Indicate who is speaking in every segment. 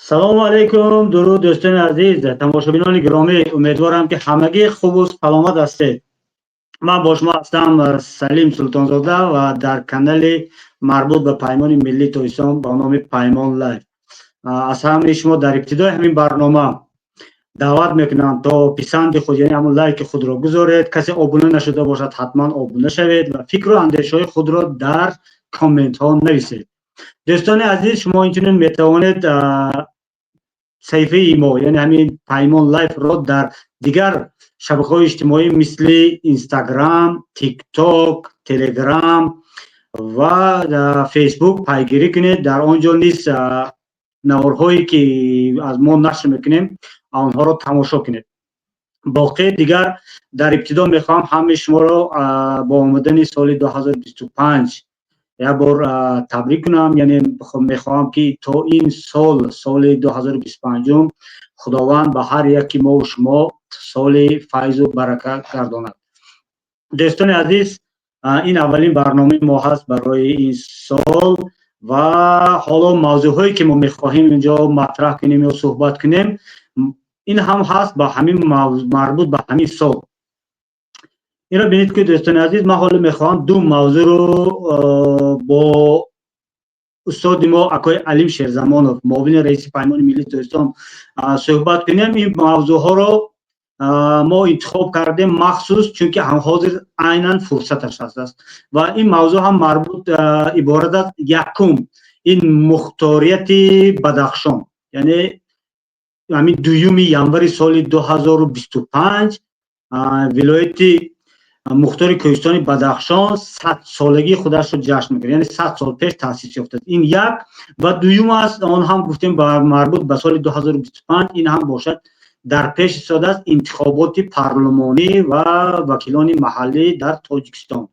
Speaker 1: Салому алайкум, дуруд, дӯстони азиз, тамошобинони гиромӣ. Умедворам, ки ҳамагӣ хубу саломат ҳастед. Ман бо шумо ҳастам, Салим Султонзода, ва дар канали марбут ба Паймони миллии Тоҷикистон ба номи Паймон Лайв. Аз ҳамаи шумо дар ибтидои ҳамин барнома даъват мекунам, то писанди худ, яъне ҳамон лайки худро гузоред. Касе обуна нашуда бошад, ҳатман обуна шавед ва фикру андешаҳои худро дар комментҳо нависед. Дӯстони азиз, шумо инчунин метавонед саҳифаи мо, яъне ҳамин Паймон Лайфро, дар дигар шабакаҳои иҷтимоӣ, мисли Инстаграм, Тикток, Телеграм ва Фейсбук пайгирӣ кунед. Дар он ҷо низ наворҳое, ки аз мо нашр мекунем, онҳоро тамошо кунед. Боқӣ дигар, дар ибтидо мехоҳам ҳамаи шуморо бо омадани соли 2025 як бор табрик кунам. Яъне мехоҳам, ки то ин сол, соли 2025, Худованд ба ҳар яки мову шумо соли файзу баракат гардонад. Дӯстони азиз, ин аввалин барномаи мо ҳаст барои ин сол ва ҳоло мавзӯъҳое, ки мо мехоҳем инҷо матраҳ кунем ё суҳбат кунем, ин ҳам ҳаст ба ҳамин марбут ба ҳамин сол. Инро бинед, ки, дӯстони азиз, ман ҳоло мехоҳам ду мавзӯъро бо устоди мо, акои Алим Шерзамонов, муовини раиси Паймони миллии Тоҷикистон, суҳбат кунем. Ин мавзӯъҳоро мо интихоб кардем махсус, чунки ҳозир айнан фурсаташ ҳаст ва ин мавзӯъ ҳам марбут иборат аст: якум, ин мухторияти Бадахшон, яъне ҳамин 2 январи соли 2025 вилояти мухтори кӯҳистони Бадахшон 100-солагии худашро ҷашн мекунад, яъне 100 сол пеш таъсис ёфтааст. Ин як. Ва дуюм аст, он ҳам гуфтем, марбут ба соли 2025, ин ҳам бошад, дар пеш истодааст интихоботи парлумонӣ ва вакилони маҳаллӣ дар Тоҷикистон.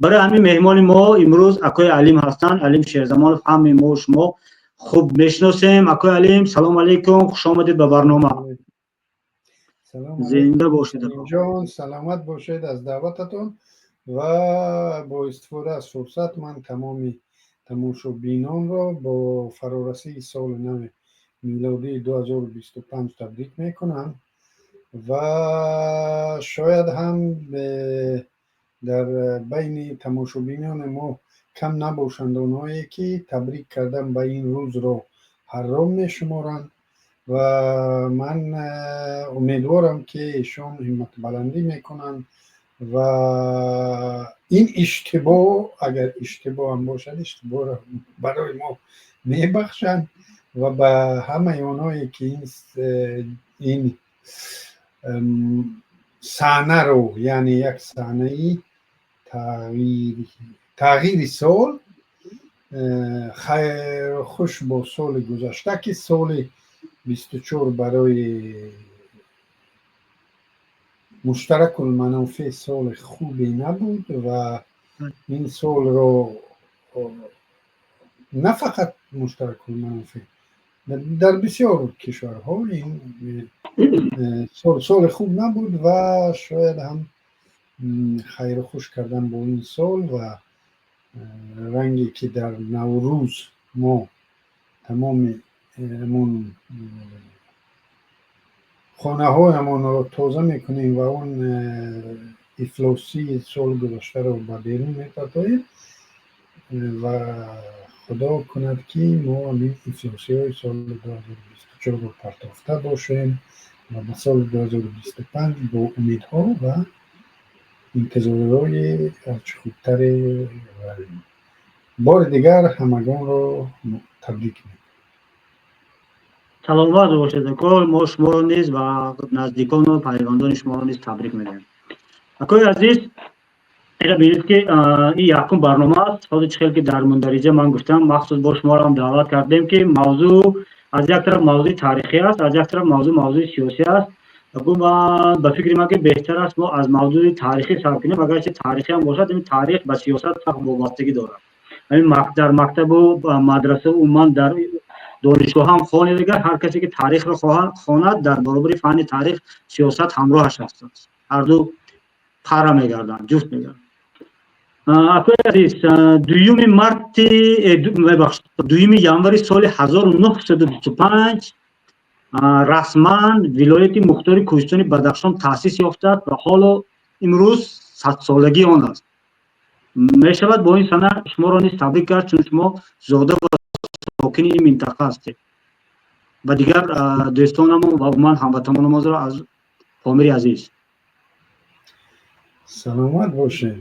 Speaker 1: Барои ҳамин меҳмони мо имрӯз акои Алим ҳастанд, Алим Шерзамонов. Ҳамаи мо шумо хуб мешиносем. Акои Алим, салому алайкум, хуш омадед ба барнома. Зинда бошед.
Speaker 2: Ҷон, саломат бошед аз даъвататон. Ва бо истифода аз фурсат ман тамоми тамошобинонро бо фарорасии соли нави милодии 2025 табрик мекунам. Ва шояд ҳам дар байни тамошобинони мо кам набошанд онҳое, ки табрик кардан ба ин рӯзро ҳаром мешуморанд. Ва ман умедворам, ки эшон ҳимматбаландӣ мекунанд ва ин иштибоҳ, агар иштибоҳам бошад, иштибоҳро барои мо мебахшанд. Ва ба ҳамаи онҳое, ки ин саҳнаро, яъне як саҳнаи тағйири сол, хайрхуш бо соли гузашта, ки соли 24 барои муштаракулманофеъ соли хубе набуд. Ва ин солро на фақат муштаракулманофеъ, дар бисёр кишварҳо ин сол соли хуб набуд. Ва шояд ҳам хайру хуш кардан бо ин сол ва ранге, ки дар Наврӯз мо тамоми ҳамон хонаҳоямонро тоза мекунем ва он ифлосии соли гузаштаро ба берун мепартоем. Ва Худо кунад, ки мо ҳамин ифлосиҳои соли 2024-ро партофта бошем ва ба соли 2025 бо умедҳо ва интизориҳои ҳарчи хубтаре равем. Бори дигар ҳамагонро табрик мекунам.
Speaker 1: Саломат бошед, ако. Мо шуморо низ ва наздикону пайвандони шуморо низ табрик мегӯем. Акои азиз, эра бинед, ки ин якум барнома аст. Ҳозир, чӣ хел ки дар мундариҷа ман гуфтам, махсус бо шуморо даъват кардем, ки мавзӯъ аз як тараф мавзӯи таърихӣ аст, аз як тараф мавзӯъ мавзӯи сиёсӣ аст. Ба фикри ман, ки беҳтар аст мо аз мавзӯи таърихӣ сар кунем. Агарчи таърихӣ ҳам бошад, ин таърих ба сиёсат сахт вобастагӣ дорад. Ҳамин дар мактабу мадраса, умуман дар донишгоҳ ҳам хонед, агар ҳар касе ки таърихро хонад, дар баробари фанни таърих сиёсат ҳамроҳаш аст. Ҳарду пара мегарданд, ҷуфт мегарданд. Акои азиз, 2 марти, мебахшед, 2 январи соли 1925. Расман Вилояти Мухтори Кӯҳистони Бадахшон таъсис ёфтааст ва ҳоло имрӯз 100-солагии он аст. Мешавад бо ин сана шуморо низ табрик кард, чун шумо зода ва сокини ин минтақа ҳастед, ва дигар дӯстонамон ва умуман ҳамватанонамонро аз Помири азиз.
Speaker 2: Саломат бошед.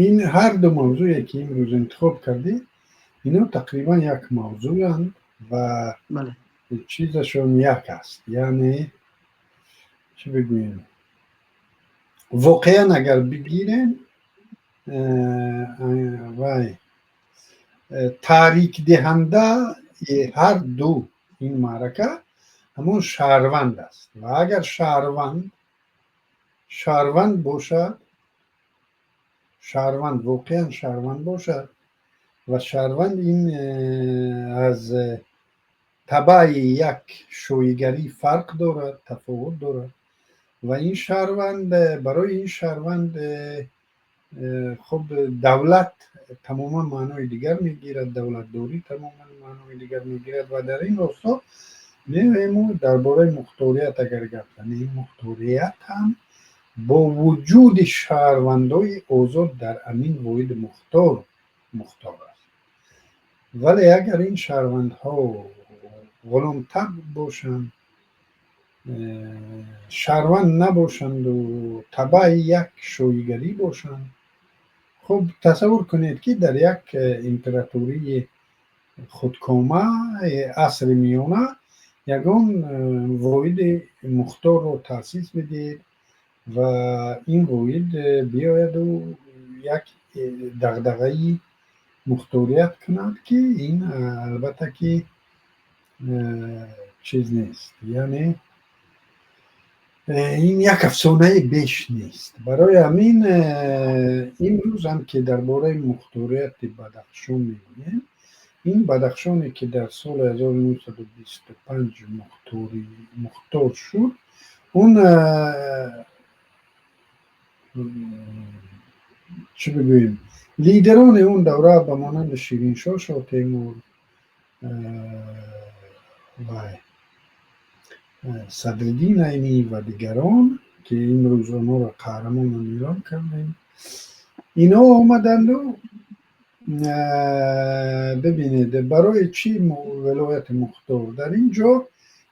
Speaker 2: Ин ҳар ду мавзӯе, ки имрӯз интихоб кардед, ино тақрибан як мавзӯянд ва чизашон як аст. Яъне чӣ бигӯем, воқеан агар бигирем, вай таърикдиҳанда ҳар ду ин маърака ҳамон шаҳрванд аст. Ва агар шаҳрванд бошад, шаҳрванд воқеан шаҳрванд бошад, ва шаҳрванд ин аз табаи як шоҳигарӣ фарқ дорад, тафовут дорад, ва ин шаҳрванд, барои ин шаҳрванд хуб, давлат тамоман маънои дигар мегирад, давлатдорӣ тамоман маънои дигар мегирад. Ва дар ин росто меоему дар бораи мухторият агар гап занем, мухторият ҳам бо вуҷуди шаҳрвандои озод дар амин воҳиди мухтор мухтор аст. Вале агар ин шаҳрвандҳо ғуломтабъ бошанд, шаҳрванд набошанду табаи як шоҳигарӣ бошанд, хуб, тасаввур кунед, ки дар як императории худкома асри миёна ягон воҳиди мухторро таъсис бидиҳед ва ин воҳид биёяду як дағдағаи мухторият кунад, ки ин албатта ки чиз нест, яъне ин як афсонаи беш нест. Барои ҳамин имрӯзам, ки дар бораи мухторияти Бадахшон мегӯем, ин Бадахшоне, ки дар соли 1925 мухтор шуд, он чӣ бигӯем, лидерони он давра ба монанди Шириншоҳ Шоҳтемур ва Садриддин Айнӣ ва дигарон, ки имрӯз онҳоро қаҳрамонон эълон кардем, инҳо омаданду, бибинед, барои чӣ вилояти мухтор? Дар ин ҷо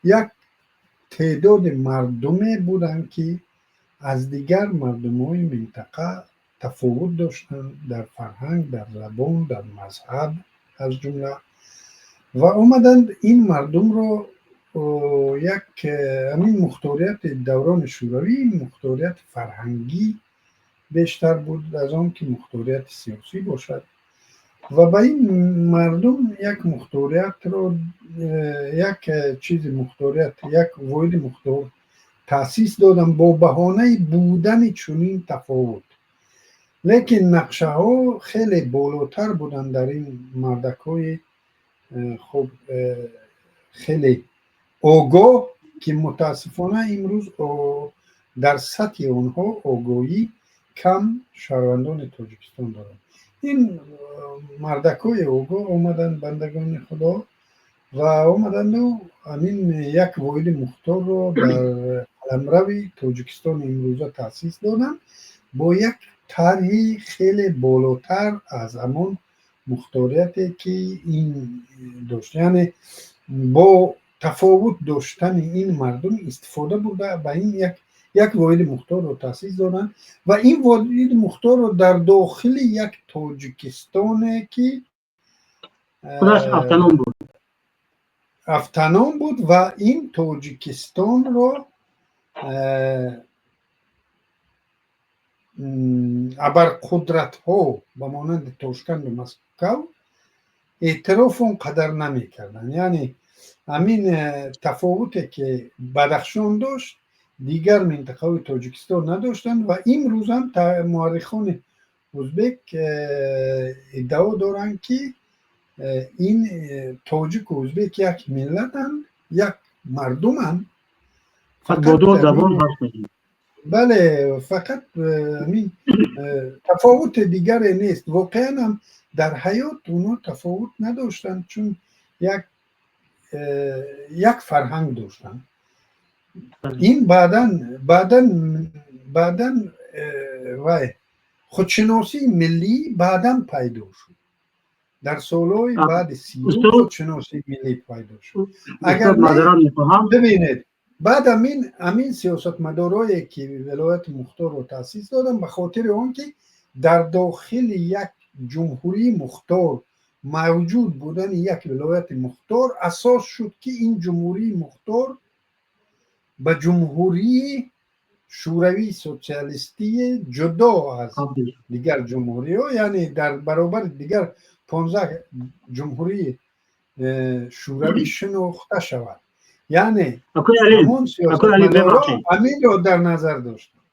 Speaker 2: як теъдоди мардуме буданд, ки аз дигар мардумҳои минтақа тафовут доштанд дар фарҳанг, дар забон, дар мазҳаб аз ҷумла, ва омаданд ин мардумро як ҳамин мухторияти даврони шӯравӣ мухторияти фарҳангӣ бештар буд аз он ки мухторияти сиёсӣ бошад, ва ба ин мардум як мухториятро, як чизи мухторият, як воҳиди мухтор таъсис доданд бо баҳонаи будани чунин тафовут. Лекин нақшаҳо хеле болотар буданд дар ин мардакҳои хуб, хеле огоҳ, ки мутаассифона имрӯз дар сатҳи онҳо огоҳӣ кам шаҳрвандони Тоҷикистон доранд. Ин мардакҳои огоҳ омаданд, бандагони Худо, ва омаданду ҳамин як воҳиди мухторро дар қаламрави Тоҷикистони имрӯза таъсис доданд бо як тарҳи хеле болотар аз ҳамон мухторияте, ки ин дошт, яъне бо тафовут доштани ин мардум истифода бурда, ба ин як воҳиди мухторро таъсис доданд ва ин воҳиди мухторро дар дохили як Тоҷикистоне, ки
Speaker 1: худаш автоном буд.
Speaker 2: Автоном буд, ва ин Тоҷикистонро абарқудратҳо ба монанди Тошканду Москав эътироф он қадар намекарданд. Яъне ҳамин тафовуте, ки Бадахшон дошт, дигар минтақаҳои Тоҷикистон надоштанд. Ва имрӯзам муаррихони узбек иддао доранд, ки ин тоҷику узбек як миллатанд, як мардуманд.
Speaker 1: Бо ду забон.
Speaker 2: Бале, фақат ҳамин, тафовути дигаре нест. Воқеан ҳам дар ҳаёт онҳо тафовут надоштанд, чун як як фарҳанг доштанд. Ин баъдан вай худшиносии миллӣ баъдан пайдо шуд. Дар солҳои баъди 30 худшиносии миллӣ пайдо шуд. Агар бибинед, баъд амин сиёсатмадорое ки вилояти мухторро таъсис доданд, ба хотири он ки дар дохили як ҷумҳурии мухтор мавҷуд будани як вилояти мухтор асос шуд, ки ин ҷумҳурии мухтор ба ҷумҳурии шӯравии социалистии ҷудо аз дигар ҷумҳуриҳо, яъне дар баробари дигар 15 ҷумҳурии шӯравӣ шинохта шавад. Яъне ҳамон сиёсатмадорҳо ҳаминро дар назар доштанд.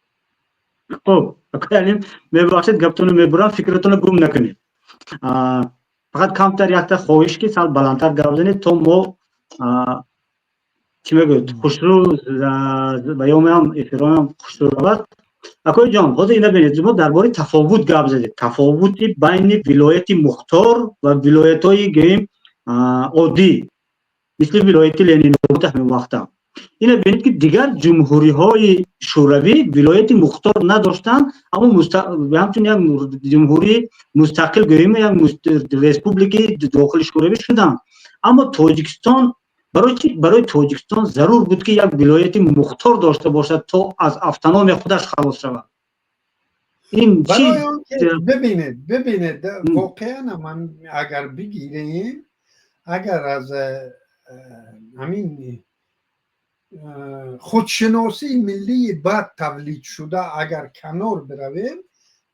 Speaker 1: Хуб, акои Алим, мебахшед, гаптонро мебурам, фикратонро гум накунед. Фақат камтар якта хоҳиш, ки сал баландтар гап занед, то мо, чӣ мегӯяд, хушрӯ баёмам, эфироам хушрӯ равад. Акои ҷон, ҳозир ина бинед, мо дар бораи тафовут гап задед, тафовути байни вилояти мухтор ва вилоятҳои, гӯем, оддӣ, мисли вилояти Ленинобод ҳамин вақта. Ина бинед, ки дигар ҷумҳуриҳои шӯравӣ вилояти мухтор надоштанд, аммо ҳамчун як ҷумҳурии мустақил, гӯем, як республикаи дохили шӯравӣ шуданд. Аммо Тоҷикистон барои чи? Барои Тоҷикистон зарур буд, ки як вилояти мухтор дошта бошад, то аз автономия худаш халос шавад. Ин чи?
Speaker 2: Бибинед, воқеан ман агар бигирем, агар аз ҳамин худшиносии миллии баъд тавлид шуда агар канор биравем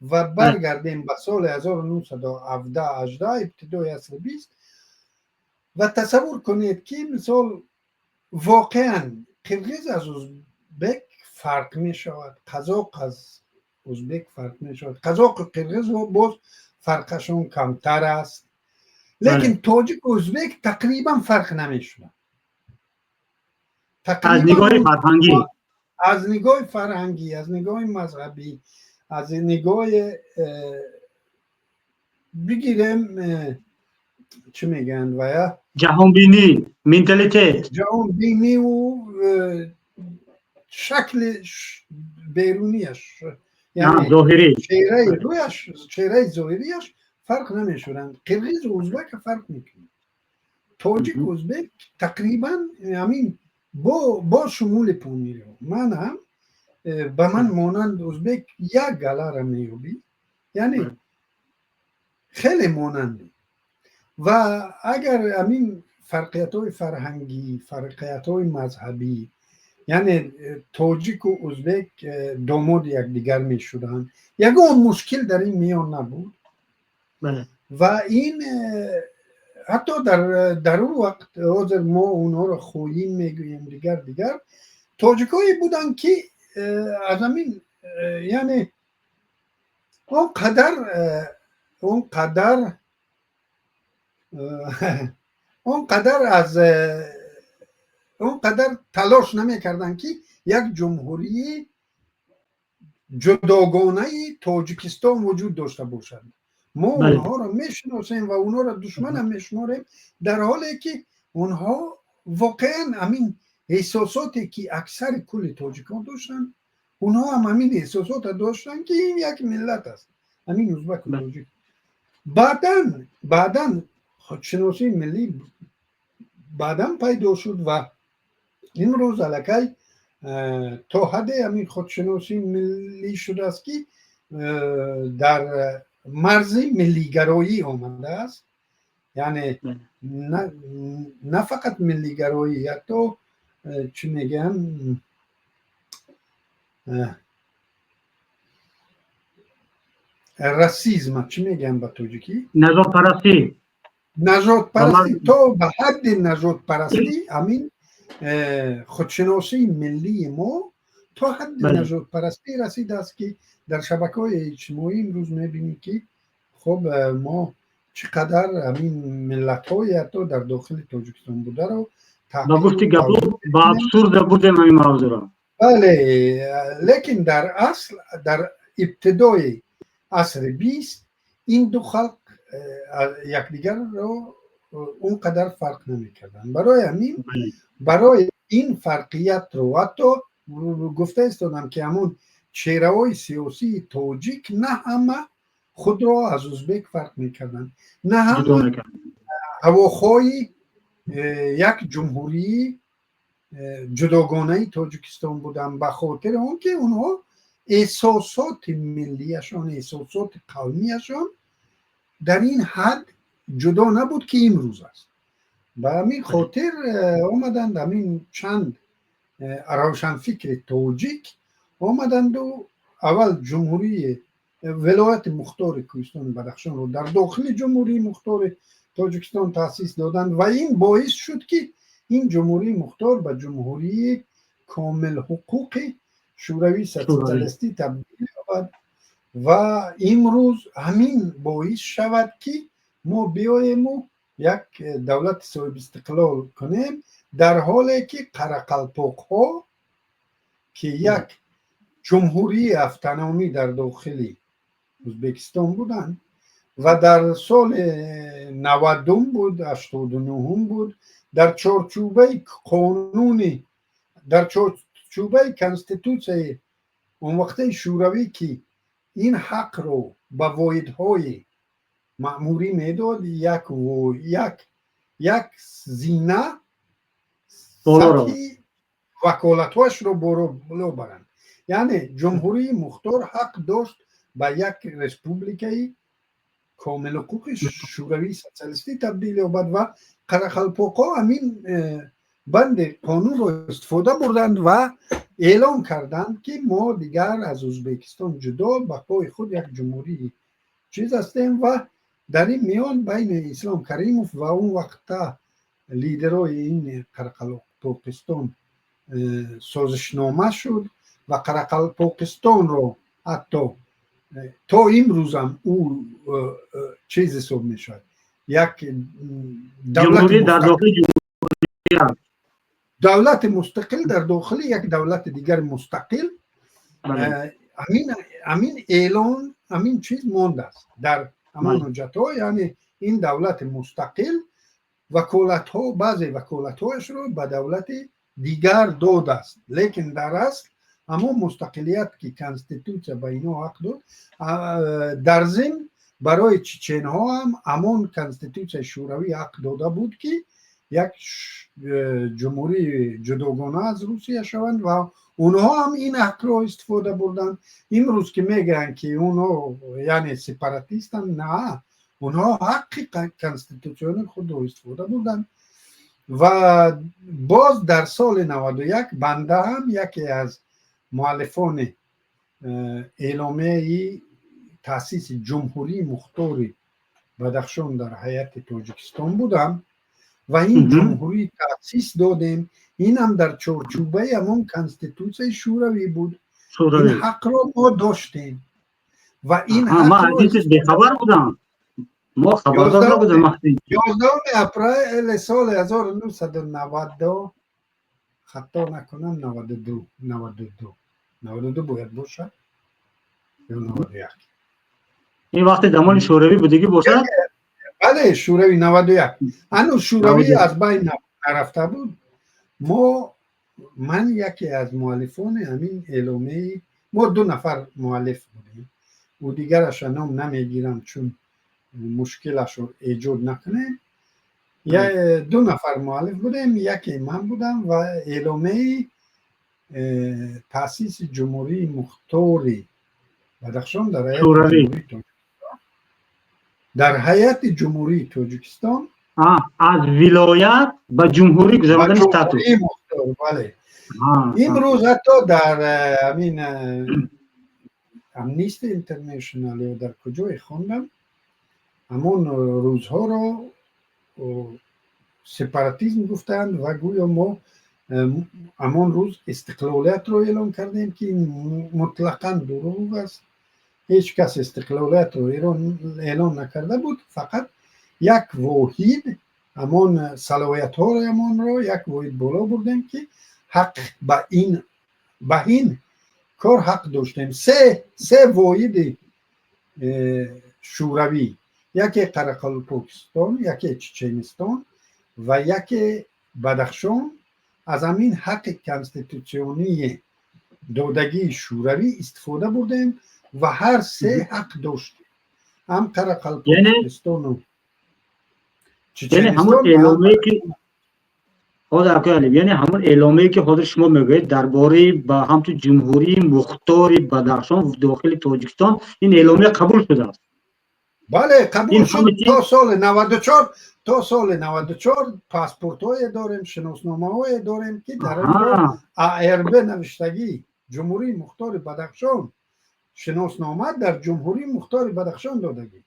Speaker 2: ва баргардем ба соли 1917, 18, ибтидои асри 20, ва тасаввур кунед, ки мисол воқеан қирғиз аз узбек фарқ мешавад, қазоқ аз узбек фарқ мешавад. Қазоқу қирғиз боз фарқашон камтар аст, лекин тоҷику узбек тақрибан фарқ намешуданд.
Speaker 1: Аз нигоҳи фарҳангӣ.
Speaker 2: Аз нигоҳи фарҳангӣ, аз нигоҳи мазҳабӣ, аз нигоҳи бигирем, чӣ мегӯянд вая?
Speaker 1: Ҷаҳонбинӣ, менталитет.
Speaker 2: Ҷаҳонбиниву шакли берунияш.
Speaker 1: Зоҳирӣ.
Speaker 2: Чеҳраи рӯяш, чеҳраи зоҳирияш фарқ намешуданд. Қирғизу узбека фарқ мекунад, тоҷик, узбек тақрибан ҳамин, бо шумули помириҳо. Ман ҳам ба ман монанд узбек як галара меёбӣ, яъне хеле монандӣ. Ва агар ҳамин фарқиятҳои фарҳангӣ, фарқиятҳои мазҳабӣ, яъне тоҷику узбек домоди якдигар мешуданд, ягон мушкил дар ин миён набуд. Ва ин ҳатто дар он вақт, ҳозир мо онҳоро хоин мегӯем, дигар тоҷикое буданд, ки аз ҳамин, яъне он қадар аз он қадар талош намекарданд, ки як ҷумҳурии ҷудогонаи Тоҷикистон вуҷуд дошта бошад. Мо онҳоро мешиносем ва онҳоро душманам мешуморем, дар ҳоле ки онҳо воқеан ҳамин эҳсосоте ки аксари кулли тоҷикон доштанд, онҳо ҳам ҳамин эҳсосота доштанд, ки ин як миллат аст, ҳамин узбаку тоҷик. Баъдан худшиносии миллӣ баъдан пайдо шуд ва имрӯз аллакай то ҳадде ҳамин худшиносии миллӣ шудааст, ки дар марзи миллигароӣ омадааст. Яъне на фақат миллигароӣ, ҳатто, чӣ мегӯям, расизма, чӣ мегӯям ба тоҷикӣ?
Speaker 1: Нажодпарастӣ.
Speaker 2: Нажодпарастӣ, то ба ҳадди нажодпарастӣ. Ҳамин худшиносии миллии мо то ҳадди нажодпарастӣ расидааст, ки дар шабакаҳои иҷтимоӣ имрӯз мебинӣ, ки хуб, мо чӣ қадар ҳамин миллатҳое, ҳатто дар дохили Тоҷикистон бударо
Speaker 1: Ба гуфти гапо, ба абсурда бурдем ҳамин мавзӯро.
Speaker 2: Бале, лекин дар асл дар ибтидои асри 20 ин ду халқ якдигарро Он қадар фарқ намекарданд. Барои ҳамин, барои ин фарқиятро ҳатто гуфта истодам, ки ҳамон чеҳраҳои сиёсии тоҷик на ҳама худро аз узбек фарқ мекарданд, на ҳама ҳавохоҳи як ҷумҳурии ҷудогонаи Тоҷикистон буданд, ба хотири он ки онҳо эҳсосоти миллияшон, эҳсосоти қавмияшон дар ин ҳад ҷудо набуд, ки имрӯз аст. Ба ҳамин хотир омаданд, ҳамин чанд равшанфикри тоҷик омаданду аввал ҷумҳурии Вилояти Мухтори Кӯҳистони Бадахшонро дар дохили Ҷумҳурии Мухтори Тоҷикистон таъсис доданд ва ин боис шуд, ки ин ҷумҳурии мухтор ба ҷумҳурии комилҳуқуқи Шӯравии Социалистӣ табдил ёбад ва имрӯз ҳамин боис шавад, ки мо биёему як давлати соҳибистиқлол кунем, дар ҳоле ки қарақалпоқҳо, ки як ҷумҳурии автономӣ дар дохили Ӯзбекистон буданд ва дар соли 90-ум буд, 89-ум буд, дар чорчӯбаи қонуни, дар чорчӯбаи конститутсияи он вақтаи Шӯравӣ, ки ин ҳақро ба воҳидҳои маъмурӣ медод, як зина сатҳи ваколатҳояшро боло баранд, яъне Ҷумҳурии Мухтор ҳақ дошт ба як республикаи комилҳуқуқи Шӯравии Социалистӣ табдил ёбад ва қарақалпоқҳо ҳамин банди қонунро истифода бурданд ва эълон карданд, ки мо дигар аз Ӯзбекистон ҷудо, ба пои худ як ҷумҳурии чиз ҳастем. Ва дар ин миён байни Ислом Каримов ва он вақта лидерои ин Қарақалпоқистон созишнома шуд ва Қарақалпоқистонро ҳатто то имрӯзам ӯ чиз ҳисоб мешавад, як давлати мустақил дар дохили як давлати дигари мустақил. Ҳамин эълон, ҳамин чиз мондааст дар ҳамон ҳуҷҷатҳо, яъне ин давлати мустақил ваколатҳо, баъзе ваколатҳояшро ба давлати дигар додааст, лекин дар асл ҳамон мустақилият, ки конститутсия ба ино ҳақ дод. Дар зимн барои чеченҳо ҳам ҳамон конститутсияи Шӯравӣ ҳақ дода буд, ки як ҷумҳурии ҷудогона аз Русия шаванд ва онҳо ҳам ин ҳақро истифода бурданд. Имрӯз ки мегӯянд, ки онҳо яъне сепаратистанд, на, онҳо ҳаққи конститутсионии худро истифода бурданд. Ва боз дар соли 91 банда ҳам яке аз муаллифони эъломияи таъсиси Ҷумҳурии Мухтори Бадахшон дар ҳайати Тоҷикистон будам ва ин ҷумҳурӣ таъсис додем. Инам дар чорчӯбаи ҳамон конститутсияи Шӯравӣ буд. Ин ҳақро мо доштем ва ин
Speaker 1: Бехабар будам, мо хабардор набудем.
Speaker 2: 11 апрели соли 1990, хато накунам, 92, 92, 92 бояд бошад ё 91.
Speaker 1: Ин вақти замони Шӯравӣ будагӣ бошад.
Speaker 2: Бале, Шӯравӣ, 91, ҳанӯз Шӯравӣ аз байн нарафта буд. Мо, ман яке аз муаллифони ҳамин эъломияи, мо ду нафар муаллиф будем, ӯ дигараша ном намегирам, чун мушкилашро эҷод накунем. Ду нафар муаллиф будем, яке ман будам ва эъломияи таъсиси Ҷумҳурии Мухтори Бадахшон дар ҳайати Ҷумҳурии Тоҷикистон.
Speaker 1: Аз вилоят ба ҷумҳурӣ гузарондани статус.
Speaker 2: Бале, имрӯз ҳатто дар ҳамин Амнисти Интернешнал ё дар куҷое хондам, ҳамон рӯзҳоро сепаратизм гуфтаанд ва гӯё мо ҳамон рӯз истиқлолиятро эълон кардем, ки мутлақан дурӯғ аст. Ҳеҷ кас истиқлолиятро эълон накарда буд, фақат як воҳид ҳамон салоҳиятҳоямонро як воҳид боло бурдем, ки ҳақ ба ин кор ҳақ доштем. Се воҳиди Шӯравӣ. Яке Қарақалпокистон, яке Чеченистон ва яке Бадахшон аз ҳамин ҳаққи конститутсионии додагии Шӯравӣ истифода бурдем ва ҳар се ҳақ доштем, ҳам Қарақалпокистону
Speaker 1: Яъне ҳамон эъломие, ки ҳозир, акои Алим, яъне ҳамон эъломие, ки ҳозир шумо мегӯед дар бораи ба ҳамчун Ҷумҳурии Мухтори Бадахшон дохили Тоҷикистон, ин эъломия қабул шудааст?
Speaker 2: Бале, қабул шуд. То соли 94, то соли 94 паспортҳое дорем, шиносномаҳое дорем, ки дар онҷо АРБ навиштагӣ, Ҷумҳурии Мухтори Бадахшон. Шиноснома дар Ҷумҳурии Мухтори Бадахшон додагӣ.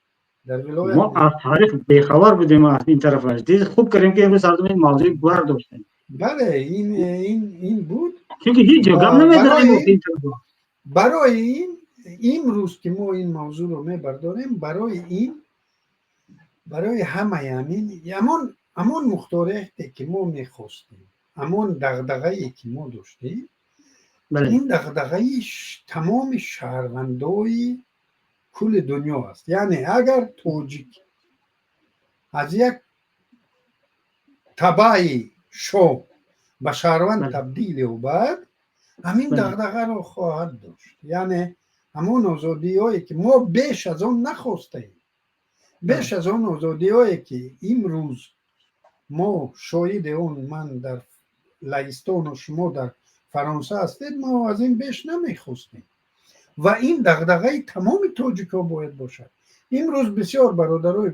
Speaker 2: Дар вилоят.
Speaker 1: Мо аз таърих бехабар будем аз ин тарафаш. Хуб кардем, ки имрӯз сардум ин мавзӯи бардоштем.
Speaker 2: Бале, ин буд.
Speaker 1: Чунки ҳеҷ ҷо гап намезанем.
Speaker 2: Барои ин имрӯз ки мо ин мавзӯъро мебардорем, барои ин, барои ҳамаи ҳамин, ҳамон мухторияте, ки мо мехостем, ҳамон дағдағае, ки мо доштем, ин дағдағаи тамоми шаҳрвандои кулли дунё аст. Яъне агар тоҷик аз як табаи шоҳ ба шаҳрванд табдил ёбад, ҳамин дағдағаро хоҳад дошт. Яъне ҳамон озодиҳое, ки мо беш аз он нахостаем, беш аз он озодиҳое, ки имрӯз мо шоҳиди он, ман дар Лаҳистону шумо дар Фаронса ҳастед, мо аз ин беш намехостем ва ин дағдағаи тамоми тоҷикҳо бояд бошад. Имрӯз бисёр бародарои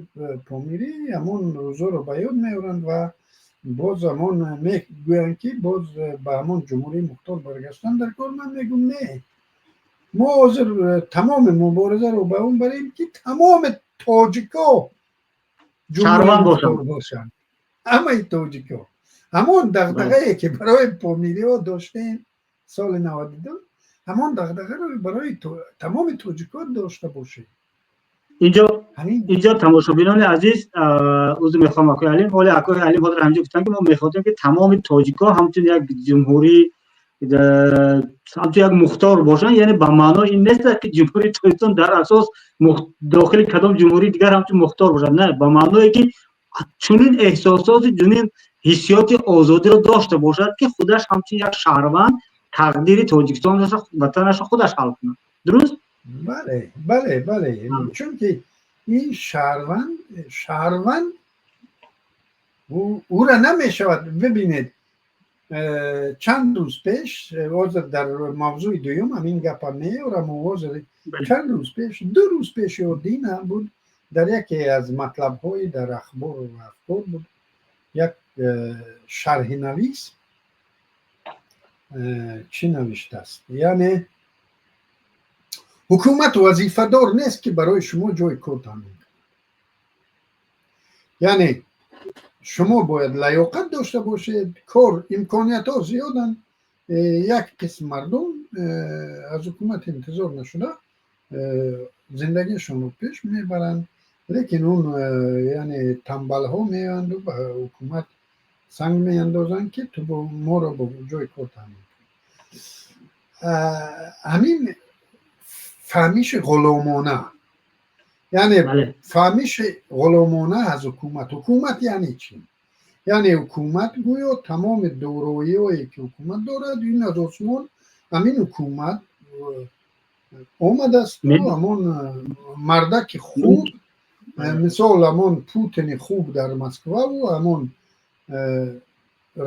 Speaker 2: помирӣ ҳамон рӯзоро ба ёд меоранд ва боз ҳамон мегӯянд, ки боз ба ҳамон Ҷумҳурии Мухтор баргаштан дар кор. Ман мегӯм, не, мо ҳозир тамоми муборизаро ба он барем, ки тамоми тоҷикҳо
Speaker 1: шаҳрванд
Speaker 2: бошанд, ҳамаи тоҷикҳо. Ҳамон дағдағае, ки барои помириҳо доштем соли 92, ҳамон дағдағаро барои тамоми тоҷикҳо дошта бошем.
Speaker 1: Инҷо, тамошобинони азиз, узр мехоҳам, акои Алим, ҳоли акои Алим ҳозир ҳаминҷо гуфтанд, ки мо мехоҳем, ки тамоми тоҷикҳо ҳамчун як ҷумҳурӣ, ҳамчун як мухтор бошанд. Яъне ба маънои ин нест, ки Ҷумҳурии Тоҷикистон дар асос дохили кадом ҷумҳурии дигар ҳамчун мухтор бошад. Не, ба маъное, ки чунин эҳсосоти, чунин ҳиссиёти озодиро дошта бошад, ки худаш ҳамчун як шаҳрванд тақдири Тоҷикистон, ватанашро худаш ҳал кунад. Дуруст?
Speaker 2: Бале, чунки ин шаҳрванд ӯра намешавад. Бибинед, чанд рӯз пеш, ҳозир дар мавзӯи дуюм ҳамин гапа меорам, ҳозир чанд рӯз пеш, 2 рӯз пеш ё дина буд, дар яке аз матлабҳои дар Ахбору Афкор буд, як шарҳинавис чӣ навиштааст? Яъне ҳукумат вазифадор нест, ки барои шумо ҷои кор таъмин кунад. Яъне шумо бояд лаёқат дошта бошед, кор имкониятҳо зиёданд. Як қисм мардум аз ҳукумат интизор нашуда зиндагиашонро пеш мебаранд, лекин он яъне тамбалҳо меоянду ба ҳукумат санг меандозанд, ки ту моро бо ҷои кор таъмин кун. Ҳамин фаҳмиши ғуломона, яъне фаҳмиши ғуломона аз ҳукумат. Ҳукумат яъне чӣ? Яъне ҳукумат гӯё тамоми дороиҳое, ки ҳукумат дорад, ин аз осмон ҳамин ҳукумат омадасту ҳамон мардаки хуб, мисол, ҳамон Путини хуб дар Москваву ҳамон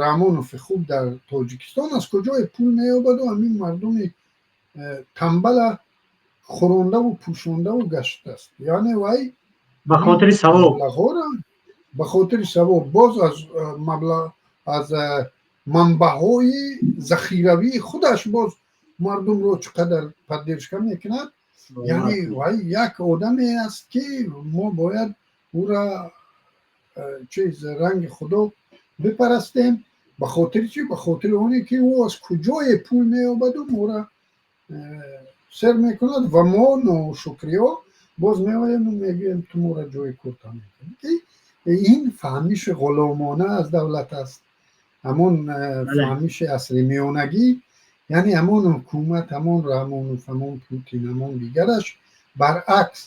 Speaker 2: Раҳмонови хуб дар Тоҷикистон аз куҷое пул меёбаду ҳамин мардуми тамбала хӯрондаву пӯшондаву гаштааст. Яъне вай
Speaker 1: ба хотири савоб.
Speaker 2: Ба хотири савоб, боз аз маблағ, аз манбаъҳои захиравии худаш боз мардумро чӣ қадар поддержка мекунад. Яъне вай як одаме аст, ки мо бояд ӯра чиз ранги Худо бипарастем. Ба хотири чӣ? Ба хотири оне, ки ӯ аз куҷое пул меёбаду моро сер мекунад ва мо ношукриҳо боз меоему мегӯем, ту моро ҷои кор таъмин кунӣ. Ки ин фаҳмиши ғуломона аз давлат аст, ҳамон фаҳмиши асри миёнагӣ. Яъне ҳамон ҳукумат, ҳамон Раҳмонов, ҳамон Путин, ҳамон дигараш, баръакс.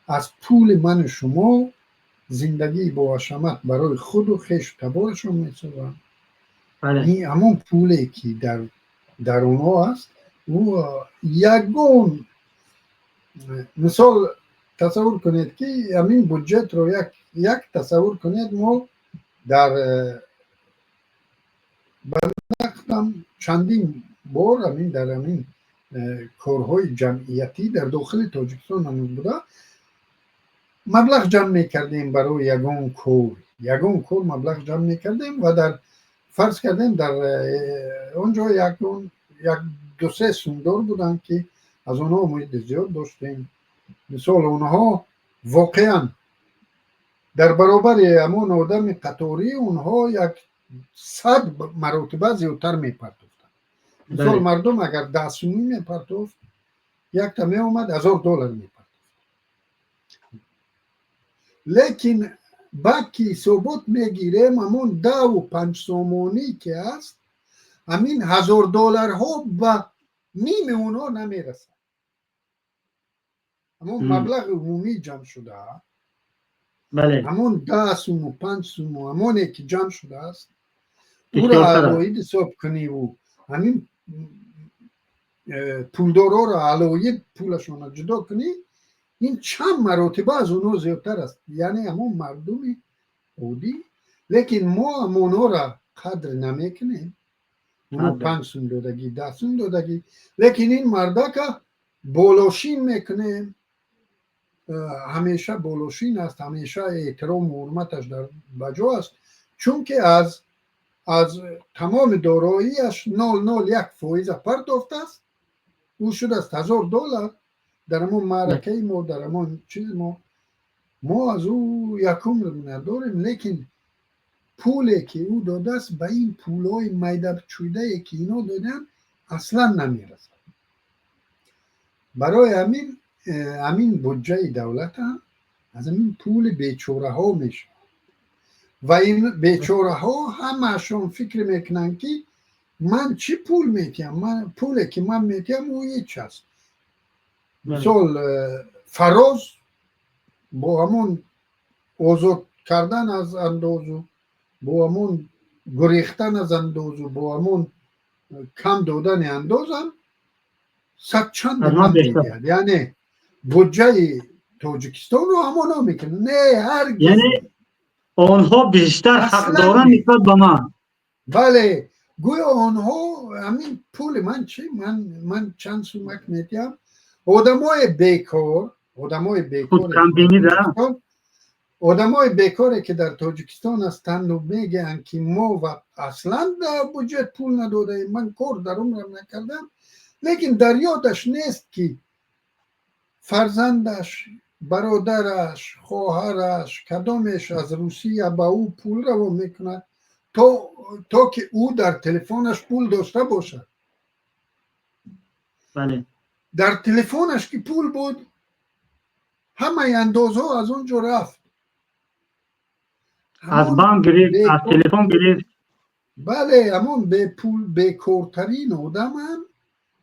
Speaker 2: Аз пули ману шумо зиндагии боҳашамат барои худу хешу таборашон месозанд. Ҳамон пуле, ки дар онҳо аст, ӯ ягон мисол, тасаввур кунед, ки ҳамин буҷетро як тасаввур кунед, мо дар ба нақдам чандин бор ҳамин дар ҳамин корҳои ҷамъиятӣ дар дохили Тоҷикистон ҳанӯз буда, маблағ ҷамъ мекардем барои ягон кор, маблағ ҷамъ мекардем ва дар фарз кардем, дар он ҷо ягон як дусе сумдор буданд, ки аз онҳо умеди зиёд доштем. Мисол, онҳо воқеан дар баробари ҳамон одами қаторӣ онҳо як 100 маротиба зиёдтар мепартофтанд. Мисол, мардум агар 10 сумӣ мепартофт, якта меомад, 1000 доллар мепартофт. Лекин баъд ки ҳисобот мегирем, ҳамон 10-у 5 сомонӣ ки аст, ҳамин 1000 долларҳо ба ними онҳо намерасад. Ҳамон маблағи умумӣ ҷамъ шуда, ҳамон 10 суму 5 суму ҳамоне ки ҷамъ шудааст, ӯро алоҳид ҳисоб куниву ҳамин пулдорҳоро алоҳид пулашонро ҷудо кунӣ, ин чанд маротиба аз онҳо зиёдтар аст, яъне ҳамон мардуми оддӣ. Лекин мо ҳамонҳоро қадр намекунем. Онҳо 5 сум додагӣ, 10 сум додагӣ, лекин ин мардака болошин мекунем, ҳамеша болошин аст, ҳамеша эҳтирому ҳурматаш дар баҷо аст, чунки аз тамоми дороияш 0,01 фоиза партофтааст, ӯ шудааст 1000 доллар. Дар ҳамон маъракаи мо, дар ҳамон чиз мо аз ӯ якум надорем, лекин пуле, ки ӯ додааст, ба ин пулҳои майдачӯйдае, ки ино доданд, аслан намерасад. Барои ҳамин буҷаи давлатам аз ҳамин пули бечораҳо мешавад ва ин бечораҳо ҳамаашон фикр мекунанд, ки ман чӣ пул метиҳам, пуле, ки ман метиҳам, ӯ ҳеч аст. Мисол, Фароз бо ҳамон озод кардан аз андозу, бо ҳамон гурехтан аз андозу, бо ҳамон кам додани андозам садчанд медиҳад, яъне буҷаи Тоҷикистонро ҳамоно мекунад. Не, ҳаргиз.
Speaker 1: Онҳо бештар ҳақ доранд нисбат ба ман.
Speaker 2: Бале, гӯё онҳо ҳамин пули ман чи, ман чанд сумак метиҳам. Одамои бекор, одамои бекоре, ки дар Тоҷикистон ҳастанду мегӯянд, ки мо аслан дар буҷет пул надодаем, ман кор дар умрам накардам, лекин дар ёдаш нест, ки фарзандаш, бародараш, хоҳараш, кадомеш аз Русия ба ӯ пул равон мекунад, то ки ӯ дар телефонаш пул дошта бошад. Дар телефонаш ки пул буд, ҳамаи андозҳо аз он ҷо рафт.
Speaker 1: Аз банк гирифт, аз телефон гирифт.
Speaker 2: Бале, ҳамон бепул, бекортарин одамам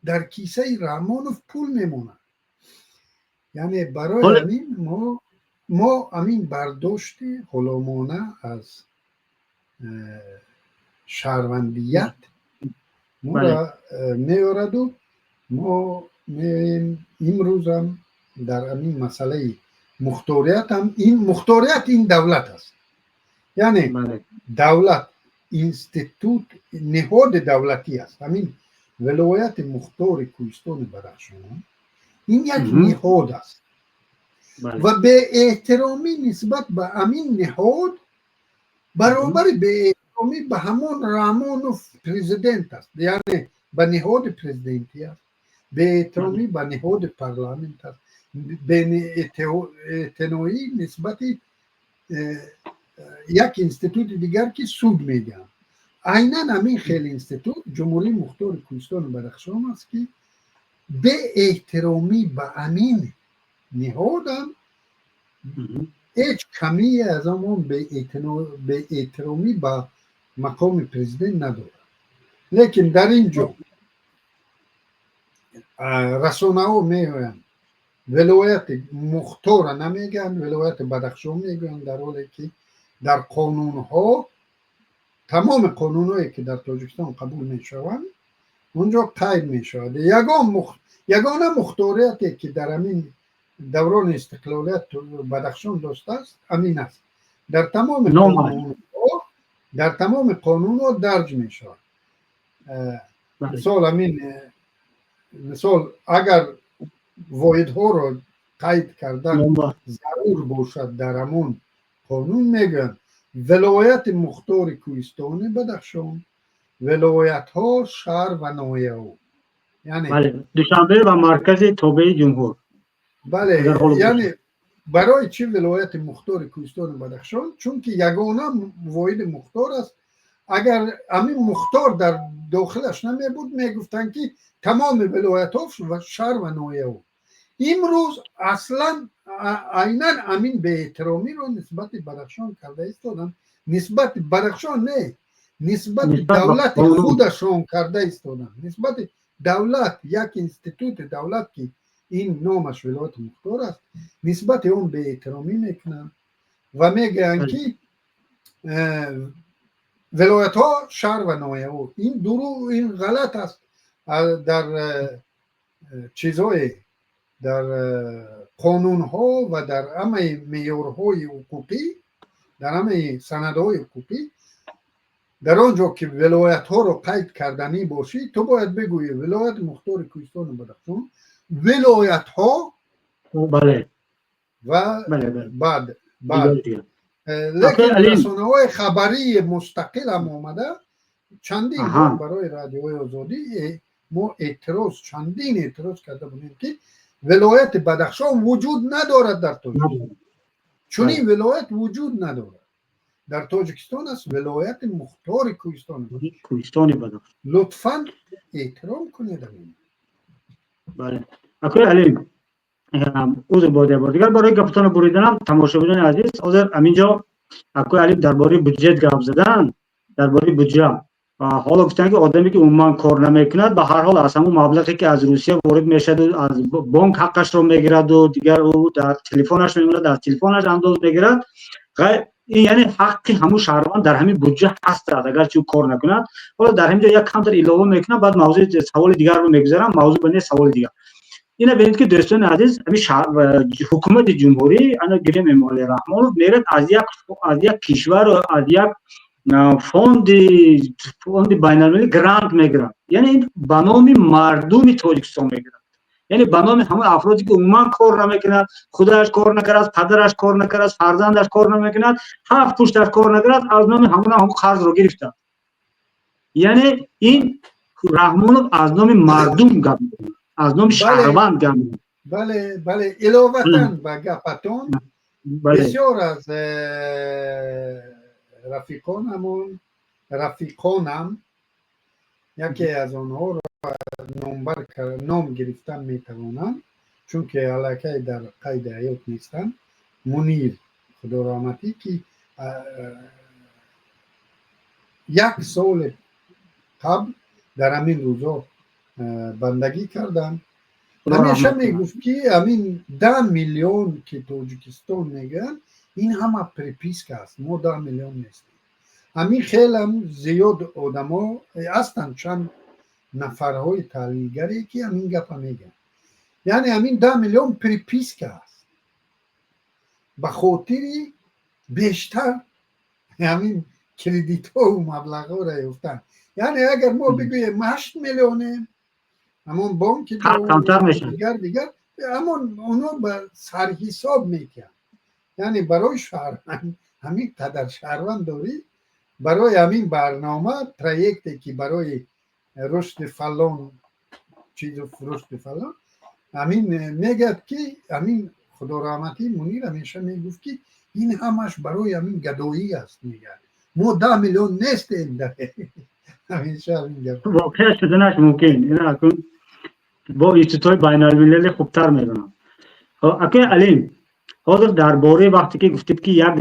Speaker 2: дар кисаи Раҳмонов пул мемонад. Яъне барои ҳамин мо ҳамин бардошти ғуломона аз шаҳрвандият моро меораду мо меоем имрӯзам дар ҳамин масъалаи мухториятам. Ин мухторият, ин давлат аст, яъне давлат институт, ниҳоди давлатӣ аст. Ҳамин Вилояти Мухтори Кӯҳистони Бадахшон ин як ниҳод аст ва беэҳтиромӣ нисбат ба ҳамин ниҳод баробари беэҳтиромӣ ба ҳамон Раҳмонов президент аст, яъне ба ниҳоди президентӣ аст, беэҳтиромӣ ба ниҳоди парламент аст, беэътиноӣ нисбати як институти дигар, ки суд медиҳанд. Айнан ҳамин хел институт Ҷумҳурии Мухтори Кӯҳистони Бадахшон аст, ки беэҳтиромӣ ба ҳамин ниҳодам ҳеҷ камие аз ҳамон беэҳтиромӣ ба мақоми президент надорад. Лекин дар ин ҷо расонаҳо меоянд. Вилояти мухтора намегӯянд, вилояти Бадахшон мегӯянд, дар ҳоле ки дар қонунҳо, тамоми қонунҳое ки дар Тоҷикистон қабул мешаванд, онҷо қайд мешавад. Ягона мухторияте ки дар ҳамин даврони истиқлолият Бадахшон доштааст, ҳамин аст. Дар тамоми қонунҳо дарҷ мешавад. Мисол, ҳамин мисол, агар воҳидҳоро қайд кардан зарур бошад, дар ҳамон қонун мегӯянд: вилояти мухтори кӯҳистони Бадахшон, вилоятҳо, шаҳр ва ноҳияҳо.
Speaker 1: Яъне Душанбе ва маркази тобеи ҷумҳур.
Speaker 2: Бале, яъне барои чӣ вилояти мухтори кӯҳистони Бадахшон? Чунки ягона воҳиди мухтор аст. Агар ҳамин мухтор дар дохилаш намебуд, мегуфтанд ки тамоми вилоятҳо ва шаҳр ва ноҳияҳо. Имрӯз аслан айнан ҳамин беэҳтиромиро нисбати Бадахшон карда истоданд. Нисбати Бадахшон не, нисбати давлати худашон карда истоданд, нисбати давлат, як институти давлат, ки ин номаш вилояти мухтор аст, нисбати он беэҳтиромӣ мекунанд ва мегӯянд ки вилоятҳо, шаҳр ва ноҳияҳо. Ин дурӯғ, ин ғалат аст. Дар чизҳое, дар қонунҳо ва дар ҳамаи меъёрҳои ҳуқуқӣ, дар ҳамаи санадҳои ҳуқуқӣ, дар он ҷо ки вилоятҳоро қайд карданӣ бошӣ, ту бояд бигӯӣ: вилояти мухтори кӯҳистони Бадахшон, вилоятҳо ва баъд. Лекин расонаҳои хабарии мустақил ҳам омада, чандин бор барои Радиои Озодӣ мо эътироз, чандин эътироз карда будем, ки вилояти Бадахшон вуҷуд надорад дар Тоҷикистон, чунин вилоят вуҷуд надорад. Дар Тоҷикистон аст вилояти мухтори кӯҳистони
Speaker 1: кӯҳистони Бадахшон.
Speaker 2: Лутфан эҳтиром кунед.
Speaker 1: Бале, акои Алим, узр, бор бор дигар барои гапатонро буриданам. Тамошобинони азиз, ҳозир ҳаминҷо акои Алим дар бораи буҷет гап задан, дар бораи буҷа. Ҳоло гуфтанд, ки одаме ки умуман кор намекунад, ба ҳар ҳол аз ҳамон маблағе ки аз Русия ворид мешаду аз бонк ҳаққашро мегираду, дигар ӯ дар телефонаш мемонад, аз телефонаш андоз мегирад. Ин яъне ҳаққи ҳамун шаҳрванд дар ҳамин буҷа ҳастад, агарчи ӯ кор накунад. Ҳоло дар ҳамин ҷо як камтар илова мекунам, баъд мавзӯи саволи дигарро мегузарам. Мавзӯъ ба не, саволи дигар. Ина бинед, ки дӯстони азиз, ҳамин ҳукумати ҷумҳурӣ, ана гирем, Эмомалӣ Раҳмонов мерад аз як кишвар, аз як фонди байналмилалӣ грант мегирад. Яъне ин ба номи мардуми Тоҷикистон мегирад, яъне ба номи ҳамон афроде ки умуман кор намекунад, худаш кор накардааст, падараш кор накардааст, фарзандаш кор намекунад, ҳафт пушташ кор накардааст, аз номи ҳамон ҳамон қарзро гирифтад. Яъне ин Раҳмонов аз номи мардум гап мезанад, аз номи шаҳрванд гап мезанад.
Speaker 2: Бале, иловатан ба гапатон, бисёр аз рафиқонамон, рафиқонам, яке аз онҳоро номбар, ном гирифтан метавонам, чунки аллакай дар қайди ҳаёт нестанд, Мунир, худораҳматӣ, ки як соли қабл дар ҳамин рӯзо бандагӣ карданд, ҳамеша мегуфт, ки ҳамин 10 миллион ки Тоҷикистон мегӯянд, ин ҳама приписка аст, мо 10 миллион нестем. Ҳамин хелам зиёд одамо ҳастанд, чанд нафарҳои таҳлилгаре ки ҳамин гапа мегӯянд. Яъне ҳамин 10 миллион приписка аст ба хотири бештар ҳамин кредитҳову маблағҳоро ёфтан. Яъне агар мо бигӯем 8 миллионем, ҳамон бонки дигар дигар, ҳамон оно ба сарҳисоб мекунанд. Яъне барои шаҳрванд, ҳамин қадар шаҳрванд дорӣ, барои ҳамин барнома, проекте ки барои рушди фалон чизу рушди фалон, ҳамин мегӯяд, ки ҳамин худораҳматӣ Мунир ҳамеша мегуфт, ки ин ҳамаш барои ҳамин гадоӣ аст. Мегӯяд, мо 10 миллион нестем. Ҳамеша ҳамин гап.
Speaker 1: Воқеа шуданаш мумкин, бо институтҳои байналмилалӣ хубтар медонам. Акои Алим, ҳозир дар бораи вақте ки гуфтед, ки як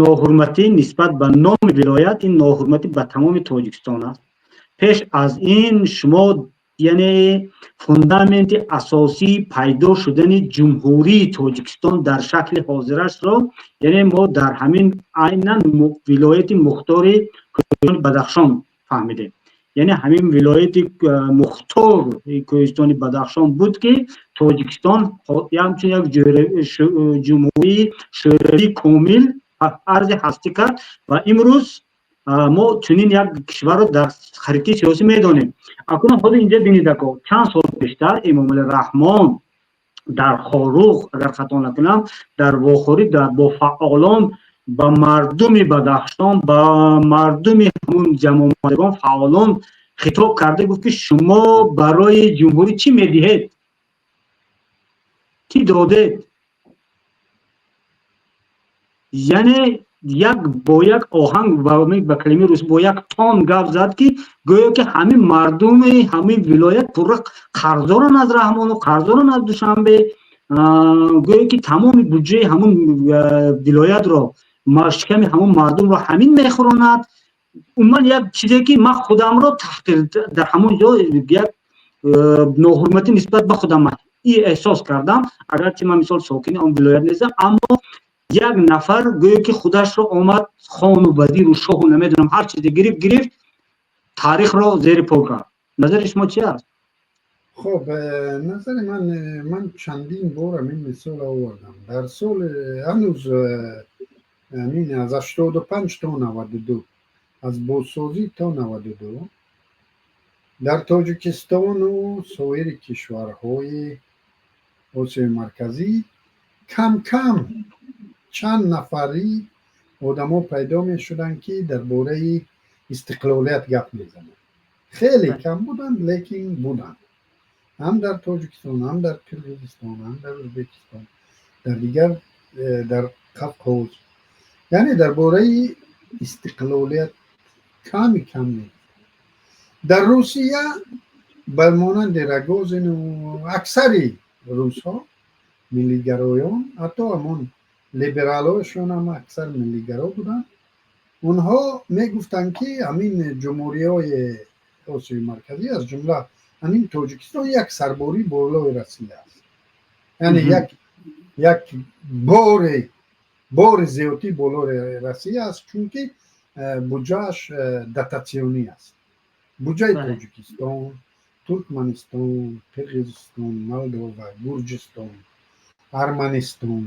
Speaker 1: ноҳурматӣ нисбат ба номи вилоят, ин ноҳурматӣ ба тамоми Тоҷикистон аст. Пеш аз ин шумо Яъне фундаменти асосии пайдо шудани Ҷумҳурии Тоҷикистон дар шакли ҳозирашро, яъне мо дар ҳамин айнан вилояти мухтори Кӯҳистони Бадахшон фаҳмидем. Яъне ҳамин вилояти мухтори Кӯҳистони Бадахшон буд, ки Тоҷикистон ҳамчун як ҷумҳурии шӯравии комил арзи ҳастӣ кард ва имрӯз мо чунин як кишварро дар харитаи сиёсӣ медонем. Акнун ҳозир инҷа бинед, ако, чанд сол пештар Эмомалӣ Раҳмон дар Хоруғ, агар хато накунам, дар вохӯрӣ бо фаъолон ба мардуми Бадахшон, ба мардуми ҳамун ҷамъомадагон, фаъолон хитоб карда гуфт, ки шумо барои ҷумҳурӣ чӣ медиҳед, чӣ додед? Яъне як бо як оҳанг, ба калимаи рус, бо як тон гап зад, ки гӯё ки ҳамин мардуми ҳамин вилоят пурра қарздоранд аз Раҳмону қарздоранд аз Душанбе, гӯё ки тамоми буҷаи ҳамун вилоятро, шиками ҳамун мардумро ҳамин мехӯронад. Умуман, як чизе, ки ман худамро таҳқир, дар ҳамон ҷо як ноҳурматӣ нисбат ба худам эҳсос кардам, агарчи ман, мисол, сокини он вилоят нестам, аммо як нафар гӯё ки худашро омад хону вазиру шоҳу намедонам ҳар чизе гирифт, таърихро зери по кард. Назари шумо чи аст?
Speaker 2: Хоб, назари ман, ман чандин бор ҳамин мисол овардам. Дар соли ҳанӯз ҳамин аз 85 то 92, аз бозсозӣ то 92, дар Тоҷикистону соири кишварҳои Осиёи Марказӣ кам кам чанд нафарӣ одамо пайдо мешуданд, ки дар бораи истиқлолият гап мезананд. Хеле кам буданд, лекин буданд, ҳам дар Тоҷикистон, ҳам дар Қирғизистон, ҳам дар Ӯзбекистон, дар дигар дар Қавқоз. Яъне дар бораи истиқлолият ками кам мегуфтанд. Дар Русия ба монанди Рогозину аксари русҳо, миллигароён, ҳатто ҳамон либералҳояшон ҳам аксар миллигаро буданд, онҳо мегуфтанд, ки ҳамин ҷумҳуриҳои Осиёи Марказӣ, аз ҷумла ҳамин Тоҷикистон, як сарборӣ болои Россия аст, яъне як бори зиёдӣ болои Россия аст, чунки буҷааш дотатсионӣ аст. Буҷаи Тоҷикистон, Туркманистон, Қирғизистон, Молдова, Гурҷистон, Арманистон,